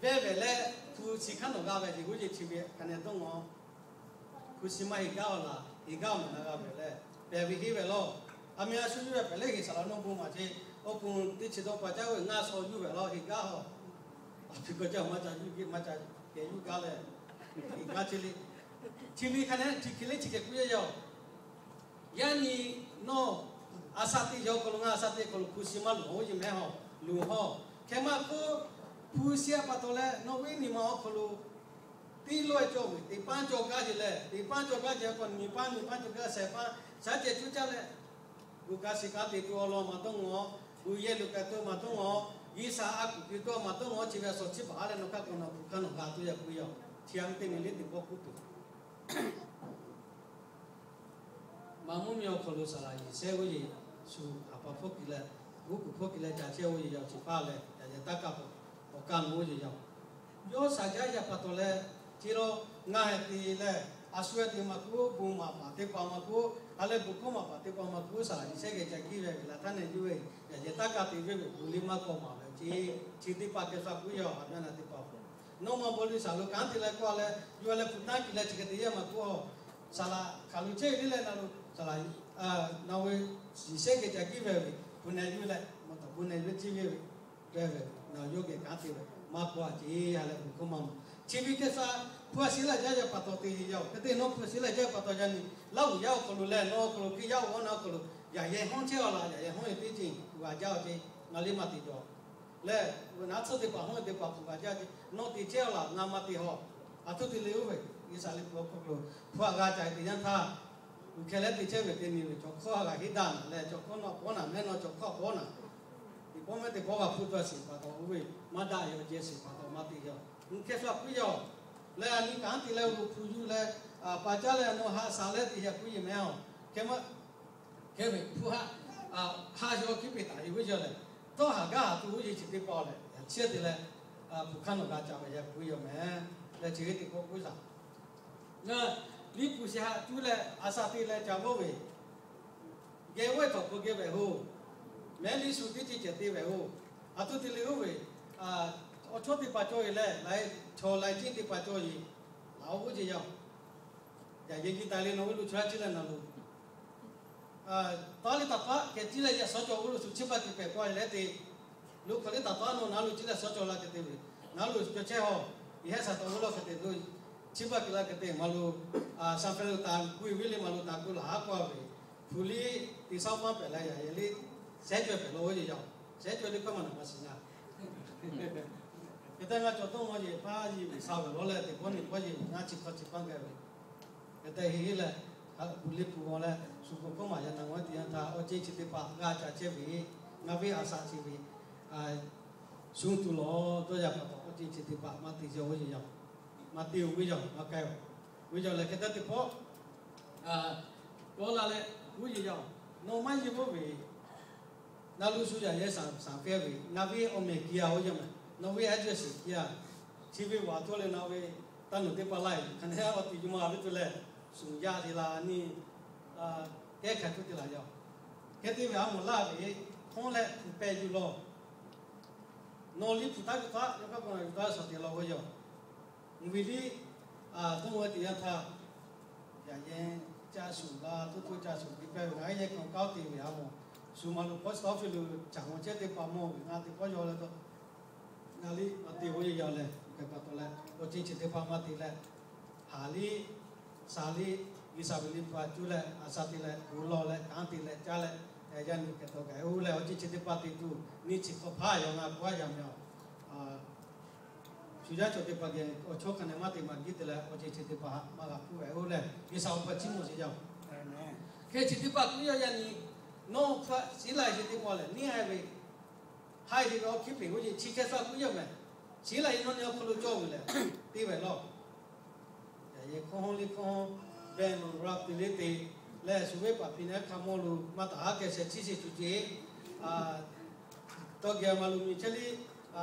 vehˇ vehˬ leh hpu shiˍ hkanˉ nawˬ g'a ve yeˬ g'oˇ yeˬ chi ve hk'a neh dawˇ ngaw. Hpu shiˍ maˇ heˍ gaˇ awˬ laˬ, heˍ gaˇ awˬ maˬ na g'a ve leh, pehˬ ve heˆ ve law. A meh a shu yuˇ ve pehˬ leh heˍ saˍ laꞈ nawˇ bon maˍ ce, awˬ pon teˇ chi dawˇ pa caˇ ve ngaˇ shaw yuˇ ve law heˍ gaˇ awˬ. A hpi kaw caˇ maˇ ca yuˇ, maˇ ca kehˬ yuˇ gaˇ leh, heˍ gaˇ ce le. Chi ve hk'a neh chi hk'e le chi hk'e k'oˆ yaˇ yaˇ-oˬ. Yaˇ nyi nawˬ, a shaꞈ teꞈ yaw hk'aw lo ngaˬ a shaꞈ teꞈ hk'aw lo hpu shiˍ maˇ loˍ oˇ yeˬ mehˉ hawˬ, loˍ hawˬ. Hk'e maˇ k'oˆ, hpu shiˍ a pa taw leh nawˬ ve nyi ma awˬ hk'aw lo teˇ lawˇ cawˬ ve teˇ paˉ cawˬ gaˇ ce leh, teˇ paˉ cawˬ gaˇ ce k'o, nyi paˉ nyi paˉ cawˬ gaˇ shehˍ paˉ shaˉ ceh cuˇ caˇ leh, gu ka shiˍ ka te tuˬ awˬ lawn maˇ dawˇ ngaw, gu yehˬ lo ka tuˬ maˇ dawˇ ngaw, G'uiˬ sha a kuˬ piˇ tuˬ maˇ dawˇ ngaw, chi ve a shaw chi baˬ a leh nawˬ hk'aˇ k'awꞈ nawˬ hpu hkanˉ nawˬ g'a tuˬ yaˇ k'oˆ ve yoˬ. Chi a meh teˇ nyi le teˇ pawˆ k'oˆ tuˬ Maˇ mvuhˇ miˬ awˬ hk'aw lo saˍ laꞈ yeˬ shehˉ oˇ yeˬ, shu aˍ pa hpawˇ kiˬ leh, g'uˇ kuˬ hpawˇ kiˬ leh ca chehˇ oˇ yeˬ yaˇ chi paˇ leh, yaꞈ yehˬ taˇ kaˇ k'o, awˬ kaˇ mvuh oˇ yeˬ yaˇ. Yawˇ shaˍ jaˇ yaˇ pa taw leh, chi lawˬ ngaˬ heh te leh, a shu heh te maˇ k'oˆ, bon maˍ paˍ teˇ hpaˍ maˇ k'oˆ, a leh bon hkawˇ maˍ paˍ teˇ hpaˍ maˇ k'oˆ, saˍ laꞈ yeˬ shehˉ geh ca kiˇ ve laˬ htaˇ neh juˇ ve, yaꞈ yehˬ taˇ kaˇ te ve ve bon liˇ maˇ k'aw maˍ ve ce, chi teˇ hpaˍ keh sha k'oˆ yaˇ a meh na teˇ hpaˍ-oˬ. Nawˬ maˇ bon liˇ shaˍ lo kanˉ te leh k'oˆ a leh, yawˇ leh hpu tanˇ kiˬ leh chi hk'e te yaˇ maˇ k'oˆ-oˬ. Saˍ laꞈ hk'aˬ lo chehˇ ve le na lo, saˍ laꞈ, nawˬ ve yeˬ shehˉ geh ca kiˇ ve ve, hpu neh juˇ leh maˇ taw bon neh ve ciˇ ve ve, ve ve, nawˬ yawˇ geh kanˉ te ve maˇ k'oˆ a ce, ha leh bon hkawˇ maˇ mawˬ. Chi ve keh sha hpu a shiˍ laˇ jaˇ yaˇ pa taw te yaˇ-oˬ. Hk'e te nawˬ hpu a shiˍ laˇ jaˇ pa taw yaˇ nyi, Laˇ huˍ yaˇ awˬ hk'aw lo leh nawˬ awˬ hk'aw lo hk'e yaˇ oˬ awˬ na awˬ hk'aw lo, yaꞈ yehˬ hawˉ chehˇ a laˬ, yaꞈ yehˬ hawˉ ve teˇ ceuˬ g'a jaˇ-oˬ ce, ngaˬ liˇ maˇ te jaw. Leh, naˉ tsuhˇ teˇ hpaˍ hawˉ teˇ hpaˍ hpu g'a jaˇ ce, nawˬ te chehˇ a laˬ, ngaˬ maˇ te haw. Aˬ htoꞈ te le oˇ ve, G'uiˬ sha liꞈ hpu awˬ hk'aw lo hpu a g'a ca te yanˇ htaˇ, uˬ hkeh leh te chehˇ ve teˇ nyi ve chaw hkawˇ g'a heˆ daꞈ naˬ leh, chaw hkawˇ nawˬ k'awꞈ naˬ mehˉ nawˬ chaw hkawˇ k'awꞈ naˬ, teˇ pawˆ mehˉ teˇ pawˆ g'a hpu tawˇ shiˍ pa taw oˇ ve maˇ daꞈ yaw jeh shiˍ pa taw maˇ te yaˇ. Uˬ hkeh shu a puiˉ yaˇ-oˬ. Leh a nyi kanˉ te leh oˇ lo hpu yuˇ leh, a pa caˇ leh nawˬ ha sha leh te yaˇ puiˉ yeˬ mehˉ-oˬ. Hk'e maˇ hk'e ve hpu haˆ, haˆ yaw kiˇ peꞈ taˍ ve oˇ yaˇ lehˬ, dawˇ haˍ gaˇ haˍ tuˬ oˇ yeˬ chi teˇ pawˆ lehˬ, yaꞈ chiˇ te leh, hpu hkanˉ nawˬ g'a ca ve yaˇ puiˉ yaˇ mehˉ. Leh chi ve teˇ pawˆ k'oˆ shaˍ. Ngaˬ liˇ hpu shiˍ haˆ tuˬ leh a shaꞈ te leh ca g'awˇ ve, geh oˇ ve tawˬ hk'aw geh ve hoˬ, mehˉ liˇ shu teˇ ceuˬ ceh te ve hoˬ. Aˬ htoꞈ te le oˇ ve, awˬ chawˇ teˇ hpaˍ cawˬ ve leh, laiˉ chaw laiˉ ceuˬ teˇ hpaˍ cawˬ ve, laˬ oˇ ve ce yaˇ. Yaꞈ yehˬ nyi taˍ le nawˬ ve lo chaw haˉ ciˇ leh na lo, taˍ liˇ taˍ taˍ keh ciˇ leh yaꞈ suhˉ cawˬ oˇ lo shu chi baˆ tiꞈ pehˍ k'oˆ leh te, lo hk'aˬ liˇ taˍ taˍ nawˬ na lo ciˇ leh suhˉ cawˬ la hk'e te ve, na lo cawˬ chehˇ haw, yehˬ hehˉ shaˍ taw oˇ lawˬ hk'e te lo, chi baˆ kiˬ la hk'e te maˇ lo, shaˍ hpehꞈ lo taˍ gu ve le maˇ lo taˍ gu laˬ haˉ k'oˆ ve, hpu liˇ teˇ shaˉ maˇ pehˍ la yaꞈ yehˬ liˇ, shehˉ cawˬ pehˍ lo oˇ yeˬ yaˇ, shehˉ cawˬ liˇ hkawˇ maˇ na maˇ shiˍ ngaˬ Hk'e te ngaˬ cawˬ dawˇ ngaw yeˬ paˇ yeˬ ve sha ve lawˬ leh teˇ pawˆ nyi pawˆ yeˬ ve ngaˬ chi hk'aw chi paˇ g'a ve. Hk'e te heˆ heˆ leh, ha, bu liˇ hpu g'aw leh, shu k'o hkawˇ maˬ yaꞈ na g'aw teˇ yanˇ htaˇ awˬ ceuˬ chi teˇ hpaˍ g'a ca chehˇ ve, ngaˬ ve a shaꞈ chi ve, shu tuˬ lawˬ dawˇ yaˇ pa taw awˬ ceuˬ chi teˇ hpaˍ maˇ te yaˇ oˇ yeˬ yaˇ, maˇ te oˇ ve yaˇ maˇ k'ai-oˬ. Ve yaˇ lehˬ hk'e te teˇ pawˆ k'awꞈ la leh, oˇ yeˬ yaˇ, nawˬ maˇ yeˬ oˇ ve, na lo shu yaꞈ yehˬ shaˍ shaˍ pehˍ ve, ngaˬ ve awˬ mehˍ kiˬ a oˇ yaˇ mehˍ, nawˬ ve a jawˇ shiˍ kiˬ a, chi ve vaꞈ htawˇ leh na ve, taˇ nawˬ teˇ hpaˍ laiˬ hk'aˬ nehˉ awˬ tiꞈ yuˬ ma ve tuˬ leh, shuˍ yaˇ te la ni, kehˉ hk'a tuˬ te la yaˇ. Hk'e te ve a mawˬ laˇ ve, hk'aw leh hpu peh yuˬ lawˬ. Nawˬ liꞈ hpu taˇ ve htaꞈ yawˇ hk'a k'awꞈ na yuˬ taˇ shaˍ te law ve yoˬ. Mvuhˇ ve liˇ, dawˇ ve teˇ yanˇ htaˇ, yaꞈ yehˬ ca shuˍ la, toˇ toˇ ca shuˍ ve pehˇ ve, ngaˬ hui yehˬ k'aoˍ kaˉ te ve a mawˬ, shu ma lo post office lo caˬ mawˬ chehˇ teˇ hpaˍ mawˬ ve ngaˬ teˇ pawˆ yaw leh taw, ngaˬ liˇ maˇ te g'oˇ yeˇ yaw leh, hk'e pa taw leh awˬ ceuˬ chi teˇ hpaˍ maˇ te leh, haˍ liˇ, sha liˇ, G'uiˬsha ve liꞈ hpu a cuˇ leh a sha te leh, kuˬ lawˬ leh kanˉ te leh caˇ leh, yaˇ nyi hk'e taw gaˬ oˇ leh awˬ ceuˬ chi teˇ hpaˍ te tuˬ, nyi chi hk'aw hpaˇ yaw ngaˬ k'oˆ a yaˇ meh a shu yaˇ cawˬ teˇ hpaˍ geh awˬ chawˇ hk'a neh maˇ te maˇ giˇ te leh awˬ ceuˬ chi teˇ hpaˍ maˇ g'a hpuˇ ve oˇ leh G'uiˬsha awˬ hpaˇ chiˇ mvuh sheˍ yaˇ. Hk'e chi teˇ hpaˍ kuiˉ yaˇ yaˇ nyi, nawˬ hpu shiˉ lai chi teˇ hpaˍ lehˬ, neˇ haiˬ ve haiˬ ve awˬ hkiˇ peˬ g'oˇ yeˇ chi hkeh sha kuiˉ yaˇ meh. Shiˉ lai nawˬ nyi awˬ hk'aw lo cawˬ ve lehˬ, te ve lawˬ. Yaꞈ yehˬ hkawˇ hawˉ liˇ hkawˇ hawˉ, beh lo ra te le te leh shu ve paˍ hpi neh hk'a mawˇ lo maˇ taˍ haˉ keh sheh chiˇ sheˍ tuˬ ce tawˇ geh ma lo miˬ chehˇ liˇ,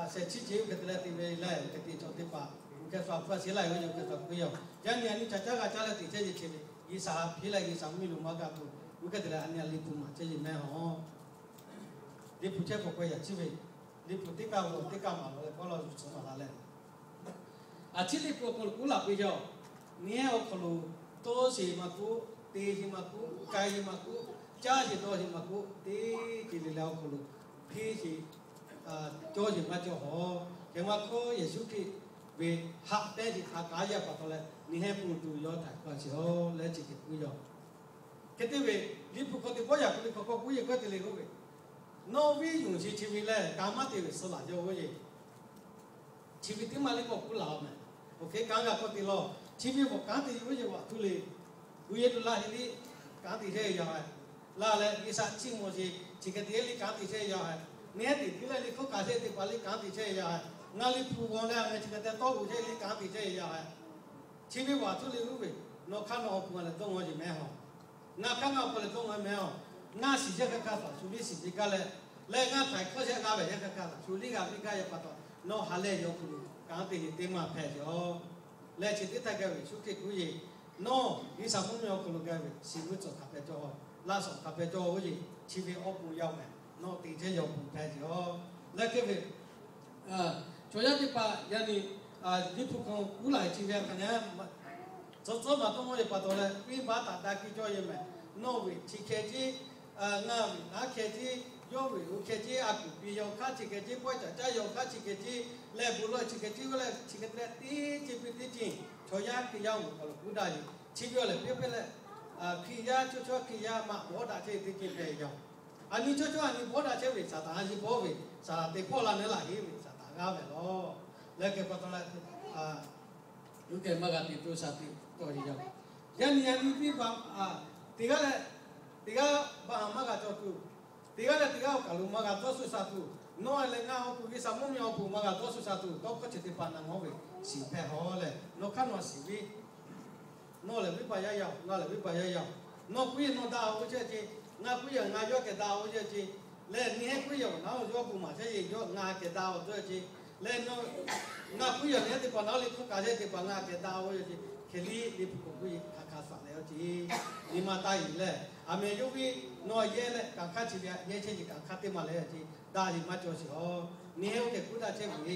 sheh chiˇ ce oˇ hk'e te leh te ve leh hk'e te cawˬ teˇ hpaˍ, hk'e sha hpu shiˉ lai ve yoˬ hk'e sha kuiˉ yaˇ. Yaˇ nyi a nyi ca caˇ g'a caˇ leh te chehˇ yeˬ che ve, G'uiˬsha hpiˇ leh G'uiˬsha mvuhˇ miˬ lo maˇ g'a tuˬ, oˇ hk'e te leh a nyi a liꞈ hpu maˍ chehˇ yeˬ meh hawˬ. Liꞈ hpu chehˇ k'awꞈ k'awꞈ yaꞈ chiˇ ve, liꞈ hpu teˇ kaˇ g'awˬ teˇ kaˇ maˍ lawˬ leh kawˉ lawˬ zuhˬ tcuhˍ maˍ la leh, a ciˉ liꞈ hpu awˬ hk'aw lo k'oˆ laˬ piˇ yaˇ. Neˇ haiˬ awˬ hk'aw lo toˇ sheˍ maˇ k'oˆ, te sheˍ maˇ k'oˆ, k'ai sheˍ maˇ k'oˆ, caˇ sheˍ dawˇ sheˍ maˇ k'oˆ, teˇ ceuˬ le le awˬ hk'aw lo hpeˇ sheˍ, cawˇ sheˍ maˇ cawˇ hawˬ. Hk'e maˇ hkawˇ Yeˍsuˆ Hkriꞈ ve haꞈ pehnˇ sheˍ htaꞈ kaꞈ yaˇ pa taw leh neˇ haiˬ pun tuˬ yawˇ htaiˍ hk'awꞈ sheˍ a leh chi hk'e k'oˆ yaˇ. Hk'e te ve, liꞈ hpu hk'aw teˇ pawˆ yaꞈ hpu liꞈ hk'aw k'awꞈ k'oˆ yeˬ k'oˆ te le k'oˆ ve, nawˬ viˉ yonˍ sheˍ chi ve lehˬ, ka maˇ te ve suh laˬ yaw oˇ yeˬ. Chi ve teˇ maˇ liˇ k'awꞈ k'oˆ laˬ meh. Awˬ hk'e kanˉ g'a k'awꞈ te lawˬ. Chi ve bvuhꞈ kanˉ te ve oˇ yeˬ vaꞈ tuˬ le. Gu yehˬ tuˬ laˇ heˆ liˇ kanˉ te chehˇ ve yaˇ haiˬ. Laˇ leh G'uiˬsha chiˇ mvuh sheˍ chi hk'e te liˇ kanˉ te chehˇ ve yaˇ haiˬ. Neˇ haiˬ teꞈ tiˉ leh liꞈ hkawˇ kaꞈ chehˇ teˇ hpaˍ liˇ kanˉ te chehˇ ve yaˇ haiˬ. Ngaˬ liꞈ hpu g'awˬ leh a meh chi hk'e te tawˇ g'oˬ chehˇ liˇ kanˉ te chehˇ ve yaˇ haiˬ. Chi ve vaꞈ tuˬ le g'uˇ ve, nawˬ hk'aˇ nawˬ awˬ pon leh dawˇ ngawˬ yeˬ meh hawˬ. Ngaˬ hk'aˇ ngaˬ awˬ pon leh dawˇ ngawˬ meh hawˬ. Ngaˬ shiˍ yehˇ hk'aˇ hk'aˇ htaꞈ shu liˇ shiˍ ve gaˇ leh, leh ngaˬ htaiˍ hkawˇ sheˍ g'a ve yehˇ hk'aˇ hk'aˇ htaꞈ shu liˇ g'a ve gaˇ yaˇ pa taw, nawˬ ha lehˬ yawˇ hk'aw lo kanˉ te yeˬ teˇ maˇ hpehꞈ ve yoˬ. Leh chi teˇ htaˇ gaˇ ve Yeˍsuˆ Hkriꞈ k'oˆ yeˬ, nawˬ G'uiˬsha mvuhˇ miˬ awˬ hk'aw lo gaˇ ve shiˍ vuiˇ tcuhˍ hk'a peh cawˇ, laˇ shawˍ hk'a peh cawˇ oˇ yeˬ, chi ve awˬ pon yaˇ meh, nawˬ te chehˇ yawˇ pon hpehꞈ ve yoˬ. Leh hk'e ve chaw yaˇ teˇ hpaˍ yaˇ nyi liꞈ hpu hk'aw k'oˆ laˬ ve chi ve a hk'a nyi, tcuhˉ tcuhˉ maˇ tawˇ mawˇ yeˬ pa taw leh venˇbaˆ htaꞈ daꞈ kehˬ cawˇ yeˬ meh. Nawˬ ve chi hkeh ceˇ, ngaˬ ve naˉ hkeh ceˇ, yawˇ ve oˇ hkeh ceˇ, a kuˬ piˇ yaw hk'aˇ chi hkeh ceˇ, pawehˇ caꞈ caˇ yaw hk'aˇ chi hkeh ceˇ, leh bon lawˬ chi hkeh ceˇ oˇ leh chi hk'e te leh teˇ ceuˬ piˇ teˇ ceuˬ, chaw yaˇ Hkriꞈ yaˇ awˬ moˍ hk'aw lo k'oˆ daꞈ yeˬ. Chi ve awˬ lehˬ piˇ pehˇ leh, Hkriꞈ yaˇ chaw chaw Hkriꞈ yaˇ maꞈ bawˇ daꞈ chehˇ teˇ ceuˬ hpehꞈ ve yoˬ. A nyi chaw chaw a nyi bawˇ daꞈ chehˇ ve Saˍtanˍ a yeˬ bawˇ ve, Saˍtanˍ te hpawˇ la nehˉ laˬ heˆ ve Saˍtanˍ g'aˇ ve lawˬ. Leh hk'e pa taw leh, yuˬ kehˬ maˇ g'a te to shaˍ tiꞈ tawˇ yeˬ yaˇ. Yaˇ nyi yaˇ nyi piˇ baˬ, teˇ g'aˇ leh teˇ g'aˇ baˬ haˍ maˇ g'a cawˬ tuˬ, teˇ g'aˇ leh teˇ g'aˇ awˬ kaˬ lo maˇ g'a dawˇ shu shaˍ tuˬ, nawˬ leh ngaˬ awˬ pon G'uiˬsha mvuhˇ miˬ awˬ pon maˇ g'a dawˇ shu shaˍ tuˬ, tawˇ hkawˇ chi teˇ hpaˍ na mawˇ ve shiˍ hpehꞈ hawˬ leh, nawˬ hk'aˇ nawˬ shiˍ ve Nawˬ lehˬ venˇbaˆ yaˇ yaˇ, ngaˬ lehˬ venˇbaˆ yaˇ yaˇ. Nawˬ k'oˆ yeˬ nawˬ daꞈ oˇ ceh ce, ngaˬ k'oˆ yeˬ ngaˬ yawˇ kehˬ daꞈ oˇ ceh ce, leh neˇ haiˬ k'oˆ yeˬ nawˬ yawˇ bon maˍ chehˇ yeˬ yawˇ ngaˬ kehˬ daꞈ oˇ ceh ce, leh ngaˬ k'oˆ yeˬ neˇ haiˬ teˇ hpaˍ nawˬ liꞈ hkawˇ kaꞈ chehˇ teˇ hpaˍ ngaˬ kehˬ daꞈ oˇ ceh ce, hk'e liˇ liꞈ hpu k'oˍ k'oˆ yeˬ hk'aˬ hk'aˬ shaˍ leh oˇ ceh, nyi ma taˇ yeˬ leh, a meh yawˇ ve nawˬ yehˇ leh kanˉ hk'aˇ chi ve yehˇ chehˇ yeˬ kanˉ hk'aˇ teˇ maˬ leh ceh, daꞈ yeˬ maˇ cawˬ sheˍ a. Neˇ haiˬ oˇ kehˬ k'oˆ daꞈ chehˇ ve le.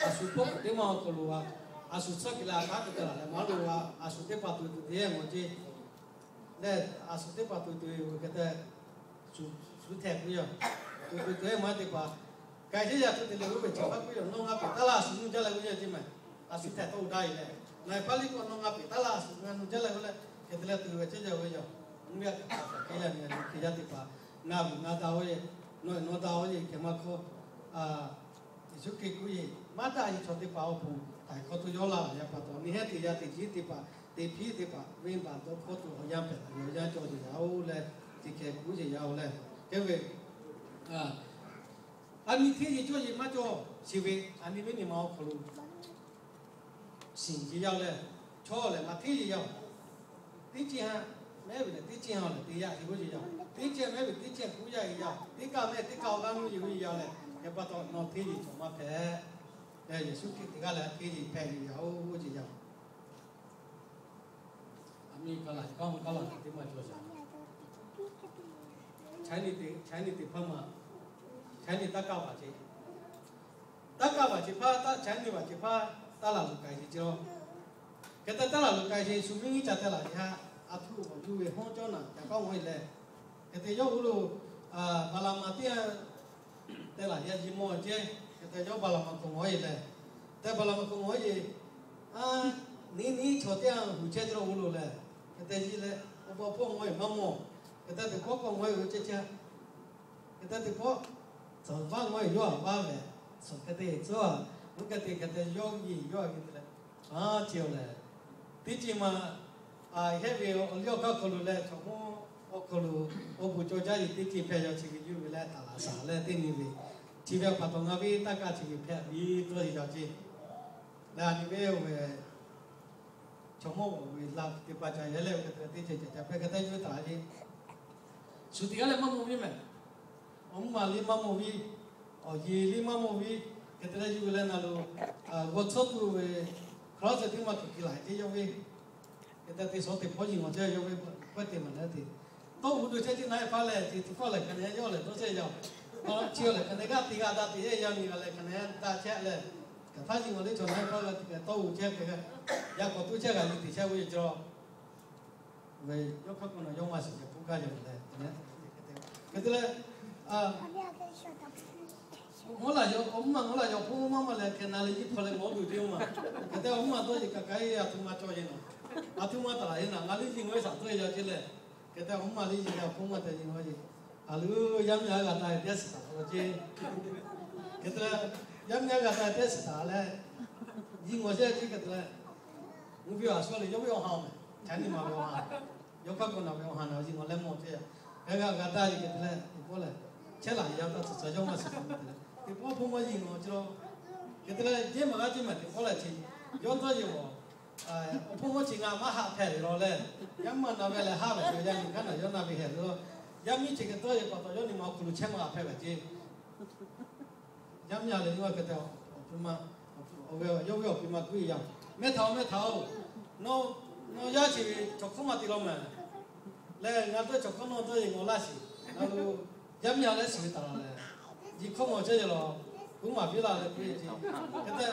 A shu hpawˇ k'oˍ teˇ maˇ awˬ hk'aw lo a, a shu tcuhˉ kuiˬ leh a hk'aˇ kuiˬ te laˬ leh maˇ lo a, a shu teˇ hpaˍ tuˬ tuˬ te yehˇ mawˬ ce. Leh a shu teˇ hpaˍ tuˬ tuˬ ve hk'e te, shu htehꞈ k'oˆ yaˇ, tuˬ tuˬ te yehˇ maˇ teˇ hpaˍ, k'ai chehˇ yaˇ tuˬ te leh oˇ ve chi hpaˇ k'oˆ yaˇ nawˬ ngaˬ pehˬ taˉ laˇ a shu nuˇ jaˇ leh k'oˆ yaˇ ce meh. A shu htehꞈ tawˇ u daꞈ yeˬ leh, ngaˬ hpaˇ liˇ k'o nawˬ ngaˬ pehˬ taˉ laˇ a shu ngaˬ nuˇ jaˇ leh k'oˆ leh, hk'e te leh tuˬ ve chehˇ yaˇ ve yaˇ, mvuhˇ yaˇ kaꞈ hk'aˬ hk'aˬ hk'e yaˇ nyi a nyi hk'e yaˇ teˇ hpaˍ, ngaˬ vuˬ ngaˬ daꞈ oˇ yeˬ, nawˬ nawˬ daꞈ oˇ yeˬ hk'e maˇ hkawˇ Yeˍsuˆ Hkriꞈ k'oˆ yeˬ maˇ daꞈ yeˬ chaw teˇ hpaˍ awˬ pon htaiˍ hkawˇ tuˬ yawˇ laˇ yaˇ pa taw, neˇ haiˬ teˇ yaˇ teˇ ceuˬ teˇ hpaˍ te hpiˇ teˇ hpaˍ venˇbaˆ dawˇ hkawˇ tuˬ awˬ yanˇ hpehꞈ la yaˇ cawˬ yeˬ yaˇ oˇ leh, teˇ hkeh k'oˆ yeˬ yaˇ oˇ leh, hk'e ve a nyi hteˇ yeˬ cawˇ yeˬ maˇ cawˬ shiˍ ve, a nyi viˉ nyi ma awˬ hk'aw lo shiˍ yeˬ yaˇ leh, chaw lehˬ maˇ hteˇ yeˬ yaˇ. Teˇ ceuˬ ha mehˉ ve lehˬ teˇ ceuˬ ha lehˬ te yaˇ yeˬ oˇ yeˬ yaˇ. Teˇ ceuˬ mehˉ ve teˇ ceuˬ k'oˆ yaˇ yeˬ yaˇ. Teˇ kaˆ mehˉ teˇ kaˆ awˬ g'aˇ nuˇ yeˬ oˇ yeˬ yaˇ leh, yaˇ pa taw nawˬ hteˇ yeˬ cawˬ maˇ hpehꞈ. Yeˍsuˆ Hkriꞈ teˇ g'aˇ leh hteˇ yeˬ hpehꞈ yeˬ yaˇ oˇ yeˬ yaˇ. A miˇ kaˇ laˬ kaˇ mvuh kaˇ laˬ teˇ maˇ cawˬ shaˍ. Chinese teˇ hpaˇ ma, Chinese taˇ kaˇ vaꞈ ce, taˇ kaˇ vaꞈ ce hpaˇ, taˇ Chinese vaꞈ ce hpaˇ taˇ laˬ loꞈ k'ai ce ce lawˬ. Hk'e te taˇ laˬ loꞈ k'ai ce, shu miˇ nyiˇ ca teh laˬ ce ha, a htuˇ awˬ htuˇ ve hawˉ cawˇ naˬ ca kawˉ ngaw e leh, hk'e te yawˇ hui lo baˍlaˍmaˍ teˇ g'aˇ teh laˬ ya ji mawˬ ce. Hk'e te yawˇ baˍlaˍmaˍ hk'aw ngaw e leh, te baˍlaˍmaˍ hk'aw ngaw e, a, niˉ niˉ chaw teˇ g'aˇ huˍ chehˇ ce lawˬ g'uˇ lo leh, hk'e te ji leh, awˬ pa hpawˇ ngaw e maˇ mawˬ. Hk'e te teˇ pawˆ k'awꞈ ngaw e ve ceh ceh, hk'e te teˇ pawˆ tcuhˍ vaˇ ngaw e yawˇ a vaˇ ve, suhˍ hk'e te tcuhˍ a, mvuhˇ hk'e te hk'e te yawˇ nyi yawˇ a ve te leh, a, ce-oˬ lehˬ, teˇ ceuˬ ma, a, hehˆ ve awˬ liˇ awˬ hk'aˇ hk'aw lo leh chaw mawˇ awˬ hk'aw lo awˬ bon cawˬ jaˇ ve teˇ ceuˬ hpehꞈ yaw chi ve yuˬ ve leh taˍ laˍ saˍ leh teˇ nyi ve, chi ve a pa taw ngaˬ ve taˇ kaˇ chi ve hpehꞈ ve tawˇ yaw ce. Leh a nyi ve, chaw mawˇ awˬ ve la teˇ hpaˍ ca yehˇ leh ve hk'e te teˇ ceuˬ ca ca hpehꞈ hk'e te yuˬ ve taˍ laˍ ce. Shu teˇ g'aˇ leh maˇ mawˬ ve mehˬ. Awˬ mvuhˇ maˬ liˇ maˇ mawˬ ve, awˬ yeˬ liˇ maˇ mawˬ ve, hk'e te leh yuˬ ve leh na lo, g'aw tcuhˉ tuˬ ve, hk'aw la ceh teˇ maˇ kuˬ ki laˬ ce yawˇ ve. Hk'e te teˇ shawˉ teˇ hpawˇ yiˬ ngawˬ chehˇ yawˇ ve, pawehˇ te maˍ leh te, tawˇ uiˍ tuˬ chehˇ ce na e hpaˇ lehˬ, teˇ hkawˇ lehˬ hk'aˬ ne yawˇ lehˬ dawˇ chehˇ yaˇ-oˬ. Chi lehˬ hk'aˬ ne g'aˇ teˇ g'aˇ daꞈ te yehˇ yaˇ miˬ g'a lehˬ hk'aˬ ne daꞈ chehˇ leh, hk'aˬ htaˇ yiˬ ngawˬ le chaw na e hpaˇ g'a te k'ai tawˇ uiˍ chehˇ hk'e g'a, yaꞈ k'awꞈ tuˬ chehˇ g'a yuˬ te chehˇ ve cawˬ. Ve yawˇ hk'aˇ k'o nawˬ yawˇ maˇ shiˍ ceh k'oˆ gaˇ yaw leh, hk'e te leh, mvuhˇ laˬ yaw, awˬ mvuhˇ maˬ mvuhˇ laˬ yaw hpawˇ mvuhˇ maˇ maˇ leh hk'e na leh nyiˇ hpawˇ leh mawˬ tuˬ te-oˬ ma. Hk'e te awˬ mvuhˇ maˬ dawˇ yeˬ kaꞈ k'ai-e, a htoꞈ ma cawˬ yeˬ naˍ, a htoꞈ ma taˍ laˬ yeˬ naˍ, ngaˬ liˇ yiˬ ngawˬ e shaˍ tawˇ e yaw ce lehˬ. Hk'e te awˬ mvuhˇ maˬ liˇ yiˬ leh awˬ hpawˇ mvuhˇ maˬ te yiˬ ngawˬ yeˬ, a loˬ yaˇ miˇ a g'a taˍ ve teˇ shiˍ taˍ la ce. Hk'e te leh, yaˇ miˇ a g'a taˍ ve teˇ shiˍ taˍ leh, yiˬ ngawˬ chehˇ ce hk'e te leh, mvuhˇ ve a shu leh yawˇ ve awˬ ha-oˬ mehˬ, Chinese ma ve awˬ ha, yawˇ hk'aˇ k'o na ve awˬ ha na yiˬ ngawˬ leh mawˬ ce. Hk'e g'a g'a taˍ yeˬ hk'e te leh teˇ pawˆ lehˬ, chehˇ laˬ yaˇ taˇ tcuhˍ tcuhˍ yawˇ maˇ shiˍ hk'e te leh, teˇ pawˆ hpawˇ mvuhˇ yiˬ ngawˬ ce lawˬ. Hk'e te leh, jehˇ maˬ g'aˇ jehˇ maˬ teˇ pawˆ lehˬ ce, yawˇ dawˇ yeˬ awˬ awˬ hpawˇ mvuhˇ chi ngaˬ maˇ haꞈ hpehꞈ ve lawˬ leh, yaˇ maˇ na ve leh haˆ ve yaˇ miˇ hk'aˇ na yawˇ na ve hehꞈ ve lawˬ. Yaˇ miˇ chi hk'e dawˇ yeˬ pa taw yawˇ nyi ma awˬ hk'aw lo chehˇ maˇ haꞈ hpehꞈ ve ce. Yaˇ miˇ a leh nyi ma hk'e te, awˬ pi ma, yawˇ ve awˬ pi ma kuˇ e yaˇ, mehˇ htaꞈ-oˬ, mehˇ htaꞈ-oˬ, nawˬ yaˇ chi ve chaw hkawˇ maˇ te lawˬ mehˬ. Leh ngaˬ dawˇ chaw hkawˇ nawˬ dawˇ yeˬ ngawˬ laˇ shiˍ. Ngaˬ lo yaˇ miˇ a leh shiˍ ve taˍ laˬ leh, yiˬ hkawˇ mawˬ chehˇ yeˬ lawˬ, kuˉ maˍ piˇ laˬ leh kuˇ e ce. Hk'e te,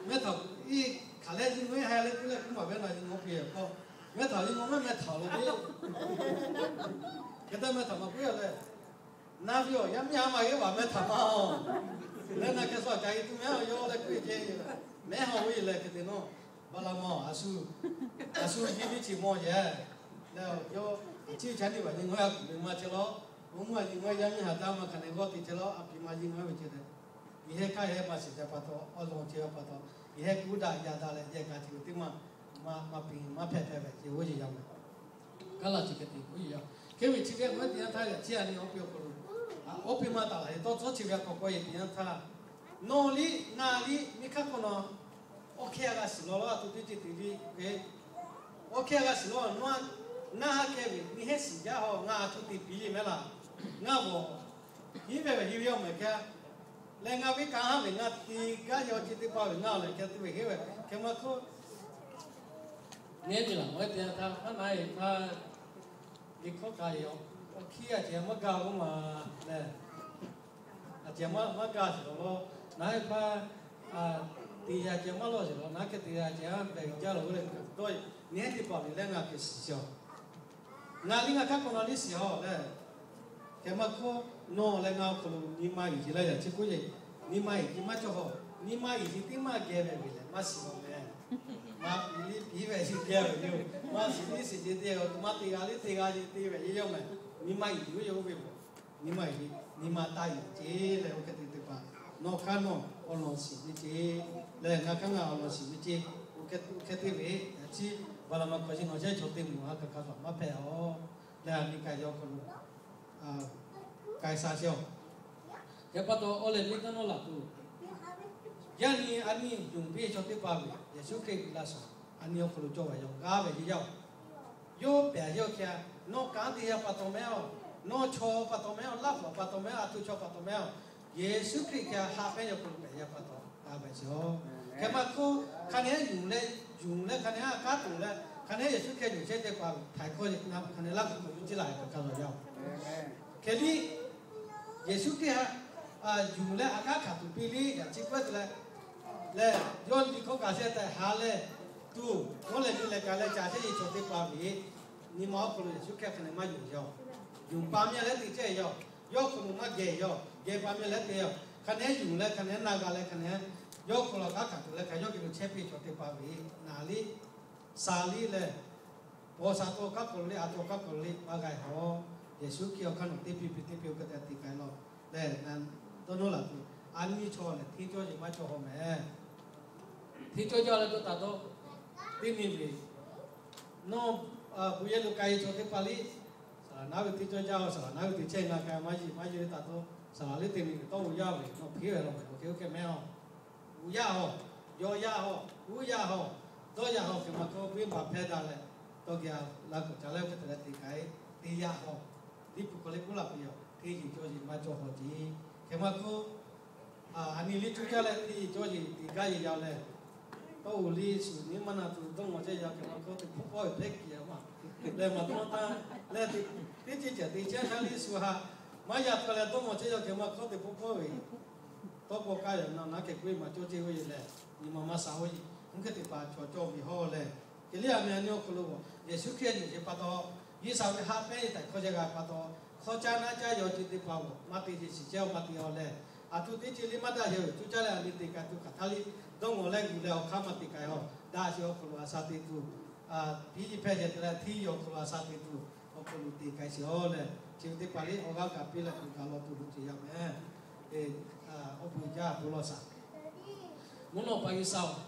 mehˇ htaꞈ iˉ hk'aˬ leh nyi ma ha leh kuˇ leh kuˉ maˍ piˇ laˬ yiˬ ngawˬ piˇ k'o, mehˇ htaꞈ yiˬ ngawˬ mehˇ mehˇ htaꞈ-oˬ le. Hk'e te mehˇ htaꞈ maˍ piˇ-a leh, na ve awˬ yaˇ miˇ a maˇ g'eˇ vaˬ mehˇ htaꞈ maˇ-oˬ. Leh na hk'e shu aꞈ ca e tuˬ mehˇ-oˬ yawˇ leh kuˇ e ce. Mehˇ hawˬ ve lehˬ hk'e te nawˬ, baˍlaˍmaˍ a shu, a shu yiˇ teˇ chi mawˬ yehˬ. Leh yawˇ chi ca niˇ vaˬ nyi ngawˬ a kuˬ ve maˇ chehˇ lawˬ. Awˬ mvuhˇ a nyi ngawˬ yaˇ miˇ haꞈ taˇ maˇ hk'aˬ ne g'awˇ te chehˇ lawˬ, a pi ma yiˇ ngawˬ ve chehˇ leh, yehˇ hk'aˇ yehˇ maˇ shiˍ ca pa taw, awˬ lawn chehˇ pa taw, yehˇ kuˉ daꞈ yaꞈ daꞈ leh yehˇ kaꞈ chi ve teˇ maˇ maˇ maˇ piˇ maˇ hpehꞈ hpehꞈ ve ce oˇ yeˬ yaˇ mehˬ. Kaˉ laˇ chi hk'e te oˇ yeˬ yaˇ. Hk'e ve chi ve ngaˬ hui teˇ yanˇ htaˇ yaꞈ chi a nyi awˬ piˇ awˬ hk'aw lo, awˬ piˇ maˇ taˍ laˬ ve tawˇ tcuhˉ chi ve a k'awꞈ k'awꞈ yeˬ teˇ yanˇ htaˇ, nawˬ liˇ ngaˬ liˇ miˬ hk'aˇ hk'aw nawˬ awˬ hk'e a g'a shiˍ lawˬ lawˬ a htoꞈ teˇ ceuˬ te liˇ ve, awˬ hk'e a g'a shiˍ lawˬ nawˬ, ngaˬ ha kehˬ ve miˬ hehˉ shiˍ jaˇ hawˬ ngaˬ a htoꞈ te piˇ yeˬ mehˉ laˬ. Ngaˬ g'awˬ hiˉ ve ve hiˉ ve awˬ mehˍ hk'e leh ngaˬ ve kanˉ ha ve ngaˬ te gaˇ yaw ce teˇ hpaˍ ve ngaˬ lehˬ hk'e te ve heˆ ve hk'e maˇ hk'oˆ neˇ miˬ laˬ maw teˇ yanˇ htaˇ maˇ na e htaˇ, liꞈ hkawˇ k'ai awˬ hkiˇ a cehˬ maˇ gaˇ k'oˆ ma lehˬ, a cehˬ maˇ gaˇ sheˍ lawˬ lawˬ, naˉ e hpaˇ te yaꞈ cehˬ maˇ lawˬ sheˍ lawˬ, naˉ kehˬ te yaꞈ cehˬ a behˬ jaˇ lawˬ ve lehˬ, dawˇ nehˉ teˇ hpaˍ ve lehˬ ngaˬ kehˬ shiˍ sheˍ-oˬ. Ngaˬ liˇ ngaˬ hk'aˇ k'awꞈ nawˬ liˇ shiˍ-oˬ lehˬ, hk'e maˇ hkawˇ nawˬ leh ngaˬ awˬ hk'aw lo nyi ma iˍ ce leh yaꞈ chi k'oˆ yeˬ, nyi ma iˍ ce maˇ cawˬ hawˬ, nyi ma iˍ ce teˇ maˇ geh ve ve lehˬ maˇ shiˍ lawˬ mehˬ. Maˇ piˇ ve shiˍ geh ve yoˬ. Maˇ shiˍ liˇ shiˍ ce te, maˇ te g'a liˇ te g'a ce te ve yeˬ yaˇ mehˬ. Nyi ma iˍ ce oˇ ve yoˬ. Nyi ma iˍ ce, nyi ma taˇ iˍ ce leh oˇ hk'e te teˇ hpaˍ, nawˬ hk'aˇ nawˬ awˬ lawn shiˍ ve ce leh ngaˬ hk'aˇ ngaˬ awˬ lawn shiˍ ve ce, oˇ hk'e te ve, yaꞈ chi baˍlaˍmaˍ hkawꞈ chi nawˬ chehˇ chaw teˇ moˍ ha kaꞈ hk'a htaꞈ maˇ hpehꞈ-oˬ. Leh a nyi k'ai yaw hk'aw lo k'ai sha sheˍ-oˬ. Hk'e pa taw awˬ lehˬ miˇ kaˇ nawˉ laˬ tuˬ, yaˇ nyi a nyi yonˍ piˇ chaw teˇ hpaˍ ve Yeˍsuˆ Hkriꞈ laˇ shaˍ, a nyi awˬ hk'aw lo cawˬ ve yaˇ g'aˇ ve yeˬ yaˇ-oˬ. Yawˇ pehˬ yawˇ hk'e-a, nawˬ kanˉ te yaˇ pa taw mehˉ-oˬ, nawˬ chaw pa taw mehˉ-oˬ, laˇ hpaˍ pa taw mehˉ-oˬ, a htoꞈ chaw pa taw mehˉ-oˬ, Yeˍsuˆ Hkriꞈ hk'e-a haꞈ pehnˇ yaˇ hk'aw lo pehˬ yaˇ pa taw g'a ve sheˍ-oˬ. Hk'e maˇ k'oˆ, hk'a nehˉ yuˬ leh, yuˬ leh hk'a nehˉ a kanˉ tuˬ leh, hk'a nehˉ Yeˍsuˆ Hkriꞈ yuˬ chehˇ teˇ hpaˍ htaiˍ hkawˇ hk'a nehˉ laˇ kuiˬ yuˬ jiˇ laˬ kaꞈ ka la yaˇ-oˬ. Hk'e liˇ Yeˍsuˆ Hkriꞈ htaꞈ yuˬ leh a kanˉ hkanˍ tuˬ piˇ liˇ yaꞈ chi k'oˆ te leh, lehˬ yawˇ nyi hkawˇ kaꞈ sheh tehꞈ ha leh tuˬ, nawˉ leh nyi leh kaꞈ leh caˍ chehˇ ve chaw teˇ hpaˍ ve nyi ma awˬ hk'aw lo Yeˍsuˆ Hkriꞈ hk'a nehˉ maˇ yuˬ yaˇ-oˬ. Yuˬ pa meh leh te chehˇ yaˇ-oˬ. Yawˇ hk'aw lo maˇ geh yaˇ-oˬ. Geh pa meh leh te yaˇ-oˬ. Hk'a nehˉ yuˬ leh hk'a nehˉ na g'a leh hk'a nehˉ yawˇ hk'aw lo a kanˉ hkanˍ tuˬ leh hk'a yawˇ geh lo chehˇ piˇ chaw teˇ hpaˍ ve naˍ liˇ, sa liˇ leh, paw sha taw kaˉ k'awꞈ liˇ, a taw kaˉ k'awꞈ liˇ maˇ g'a-e hawˬ. Yeˍsuˆ Hkriꞈ awˬ hk'aˇ nawˬ teˇ piˇ piˇ teˇ piˇ awˬ hk'e te te k'ai law lehˬ, dawˇ nawˇ laˬ tuˬ a nyiˇ chaw lehˬ hteˇ cawˇ yeˬ maˇ cawˇ hawˬ mehˍ. Hteˇ cawˇ jaˇ leh dawˇ taˍ dawˇ teˇ nyi ve nawˇ, bon yehˬ lo k'ai ve chaw teˇ hpaˍ liˇ, saˍ laˍ naˉ ve hteˇ cawˇ jaˇ-oˬ. Saˍ laˍ naˉ ve te chehˇ ngaˬ k'ai maˇ yeˬ maˇ yeˬ ve taˍ dawˇ, saˍ laˍ liˇ te nyi ve tawˇ uiˍ yaˇ ve nawˬ hpeˉ ve law mehˍ. Awˬ hk'e oˇ hk'e mehˍ-oˬ. Uiˍ yaˇ hawˬ, yaw yaˇ hawˬ, uˉ yaˇ hawˬ, dawˇ yaˇ hawˬ, hk'e maˇ k'oˆ venˇ baˬ hpehˇ daꞈ leh, tawˇ geh la k'awꞈ ca leh oˇ hk'e te leh te k'ai, te yaˇ hawˬ, liˇ pu hk'aw leh k'oˆ laˬ ve yoˬ. Hteˇ yeˬ cawˇ yeˬ maˇ cawˇ hawˬ ce. Hk'e maˇ k'oˆ, a nyi liˇ cuˇ caˇ leh hteˇ yeˬ cawˇ yeˬ te gaˇ yeˬ yaˇ leh, tawˇ uiˍ liˇ suhˍ nyi maˇ na tuˬ dawˇ ngawˬ chehˇ yaˇ hk'e maˇ k'oˆ teˇ hpawˇ hpawˇ ve hpehˇ kiˬ a maˇ leh maˇ dawˇ taˇ leh, teˇ ceuˬ ceuˬ te chehˇ shaˉ liˇ shu ha maˇ yaˇ hk'aw leh dawˇ ngawˬ chehˇ yaˇ hk'e maˇ k'oˆ teˇ hpawˇ hpawˇ ve tawˇ k'aw kaˇ yaꞈ na naˉ hk'e k'oˆ ve maˇ cawˇ ceˇ ve yoˬ lehˬ, nyi ma maˇ sha-oˬ. Oˇ hk'e te pa chaw cawˇ ve hawˇ lehˬ, hk'e liˇ a meh a nyi awˬ hk'aw lo Yeˍsuˆ Hkriꞈ yuˬ ve pa taw, G'uiˬsha ve ha pehˇ ve htaiˍ hkawˇ sheh g'a pa taw, hkawˇ caˇ naˉ caˇ yaw ce teˇ hpaˍ maˇ te ce shiˍ cehˇ-oˬ maˇ te-oˬ lehˬ, a htoꞈ teˇ ce liˇ maˇ daꞈ yehˬ ve cuˇ caˇ leh a nyi te k'ai tuˬ hk'aˬ htaˇ liˇ dawˇ ngawˬ leh g'uiˬ leh awˬ hk'aˇ maˇ te k'ai-oˬ. Daꞈ sheˍ awˬ hk'aw lo a sha te tuˬ, piˇ yiˇ hpehˇ yehˬ te leh hteˇ awˬ hk'aw lo a sha te tuˬ awˬ hk'aw lo te k'ai sheˍ-oˬ lehˬ, chi ve teˇ hpaˍ liˇ awˬ g'aˇ kaꞈ piˇ leh kuˬ kaꞈ law tuˬ lo ce yaˇ mehˍ. Awˬ bon jaˇ bon law shaˍ. Mvuhˇ naw pa G'uiˬsha-oˬ,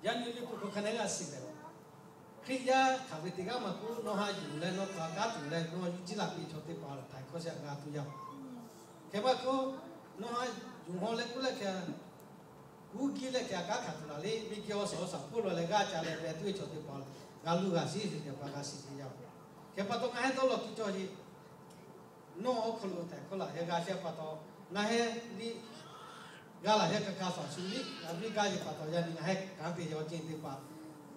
yaˇ nyi liˇ hpu hk'aw hk'a nehˉ g'a shiˍ lehˬ, Hkriꞈ yaˇ hk'aˬ ve teˇ g'aˇ maˇ k'oˆ, nawˬ ha yuˬ leh nawˬ hk'aˬ kanˉ tuˬ leh nawˬ yuˬ jiˇ laˬ piˇ chaw teˇ hpaˍ htaiˍ hkawˇ sheh g'a tuˬ yaˇ-oˬ. Hk'e maˇ k'oˆ, nawˬ ha yuˬ haw leh k'oˆ leh hk'e, kuˉ giˇ leh hk'e a kanˉ hkanˍ tuˬ laˬ liˇ miˬ guiˬ awˬ suhˍ awˬ shaˍ hpawˇ law leh g'aˇ ca leh beh tuˬ ve chaw teˇ hpaˍ g'a luˇ g'a shiˍ ve teˇ hpaˍ g'a shiˍ ce yaˇ-oˬ. Hk'e pa taw ngaˬ hui dawˇ law tuˬ cawˇ ce, nawˬ awˬ hk'aw lo htaiˍ hkawˇ laˬ hk'e g'a sheh pa taw, ngaˬ hui liˇ g'a laˬ hk'e ka ka shuˍ shuˍ liˇ g'a viˇ gaˇ ve pa taw, yaꞈ nyi ngaˬ hui kanˉ te yaˇ awˬ ceuˬ teˇ hpaˍ,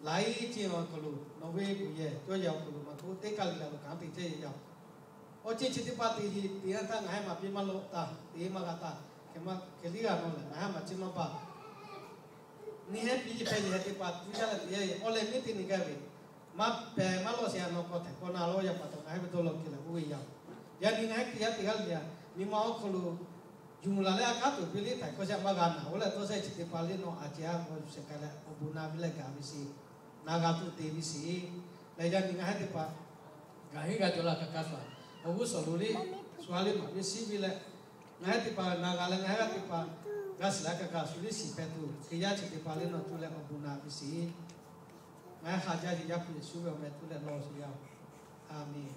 laiˉ ceuˬ awˬ hk'aw lo nawˬ ve kuˬ yehˬ cawˇ yehˬ awˬ hk'aw lo maˇ k'oˆ teˇ kaˆ liˇ la lo kanˉ te cehˇ yaˇ-oˬ. Awˬ ceuˬ chi teˇ hpaˍ te te htaˇ ngaˬ hui maˇ piˇ maˇ lawꞈ taˍ, te maˇ g'a taˍ. Hk'e liˇ g'a nawˬ lehˬ ngaˬ hui maˇ ciˇ maˇ pa nyi hehˉ piˇ hpehˇ yehˬ teˇ hpaˍ tuˬ yaˇ leh te yaˇ-e awˬ leh miˉ teˇ nyi gaˇ ve, maˇ pehˍ maˇ lawꞈ shehˍ a nawˬ k'aw htaiˍ hkawˇ na lawˇ yaˇ pa taw ngaˬ hui ve dawˇ law ke leh oˇ ve yaˇ-oˬ. Yaꞈ nyi ngaˬ hui Hkriꞈ yaˇ teˇ g'aˇ le yaˇ nyi ma awˬ hk'aw lo yuˬ laˬ leh a kanˉ tuˬ piˇ liˇ htaiˍ hkawˇ sheh maˇ g'a naˬ-oˬ leh tawˇ shehˆ chi teˇ hpaˍ liˇ nawˬ a ceh a g'aw yuˬ shehˍ k'ai leh awˬ bon na ve leh gaˬ ve sheˍ, na g'a tuˬ te ve sheˍ. Leh yaꞈ nyi ngaˬ hui teˇ hpaˍ gaˬ heˆ g'a cawˬ la ka ka shuˍ, awˬ g'uˇ suhˍ lo liˇ shu a liˇ maˍ piˇ shiˉ piˇ leh, ngaˬ hui teˇ hpaˍ na g'a leh ngaˬ hui g'aˇ teˇ hpaˍ g'a shiˍ la ka ka shuˍ liˇ shiˍ hpehꞈ tuˬ, Hkriꞈ yaˇ chi teˇ hpaˍ liˇ nawˬ tuˬ leh awˬ bon na ve sheˍ. Ngaˬ hui ha jaˇ ve Yaˇ hpu Yeˍsuˆ ve awˬ meh tuˬ leh law sheˍ yaˇ-oˬ. A menˍ.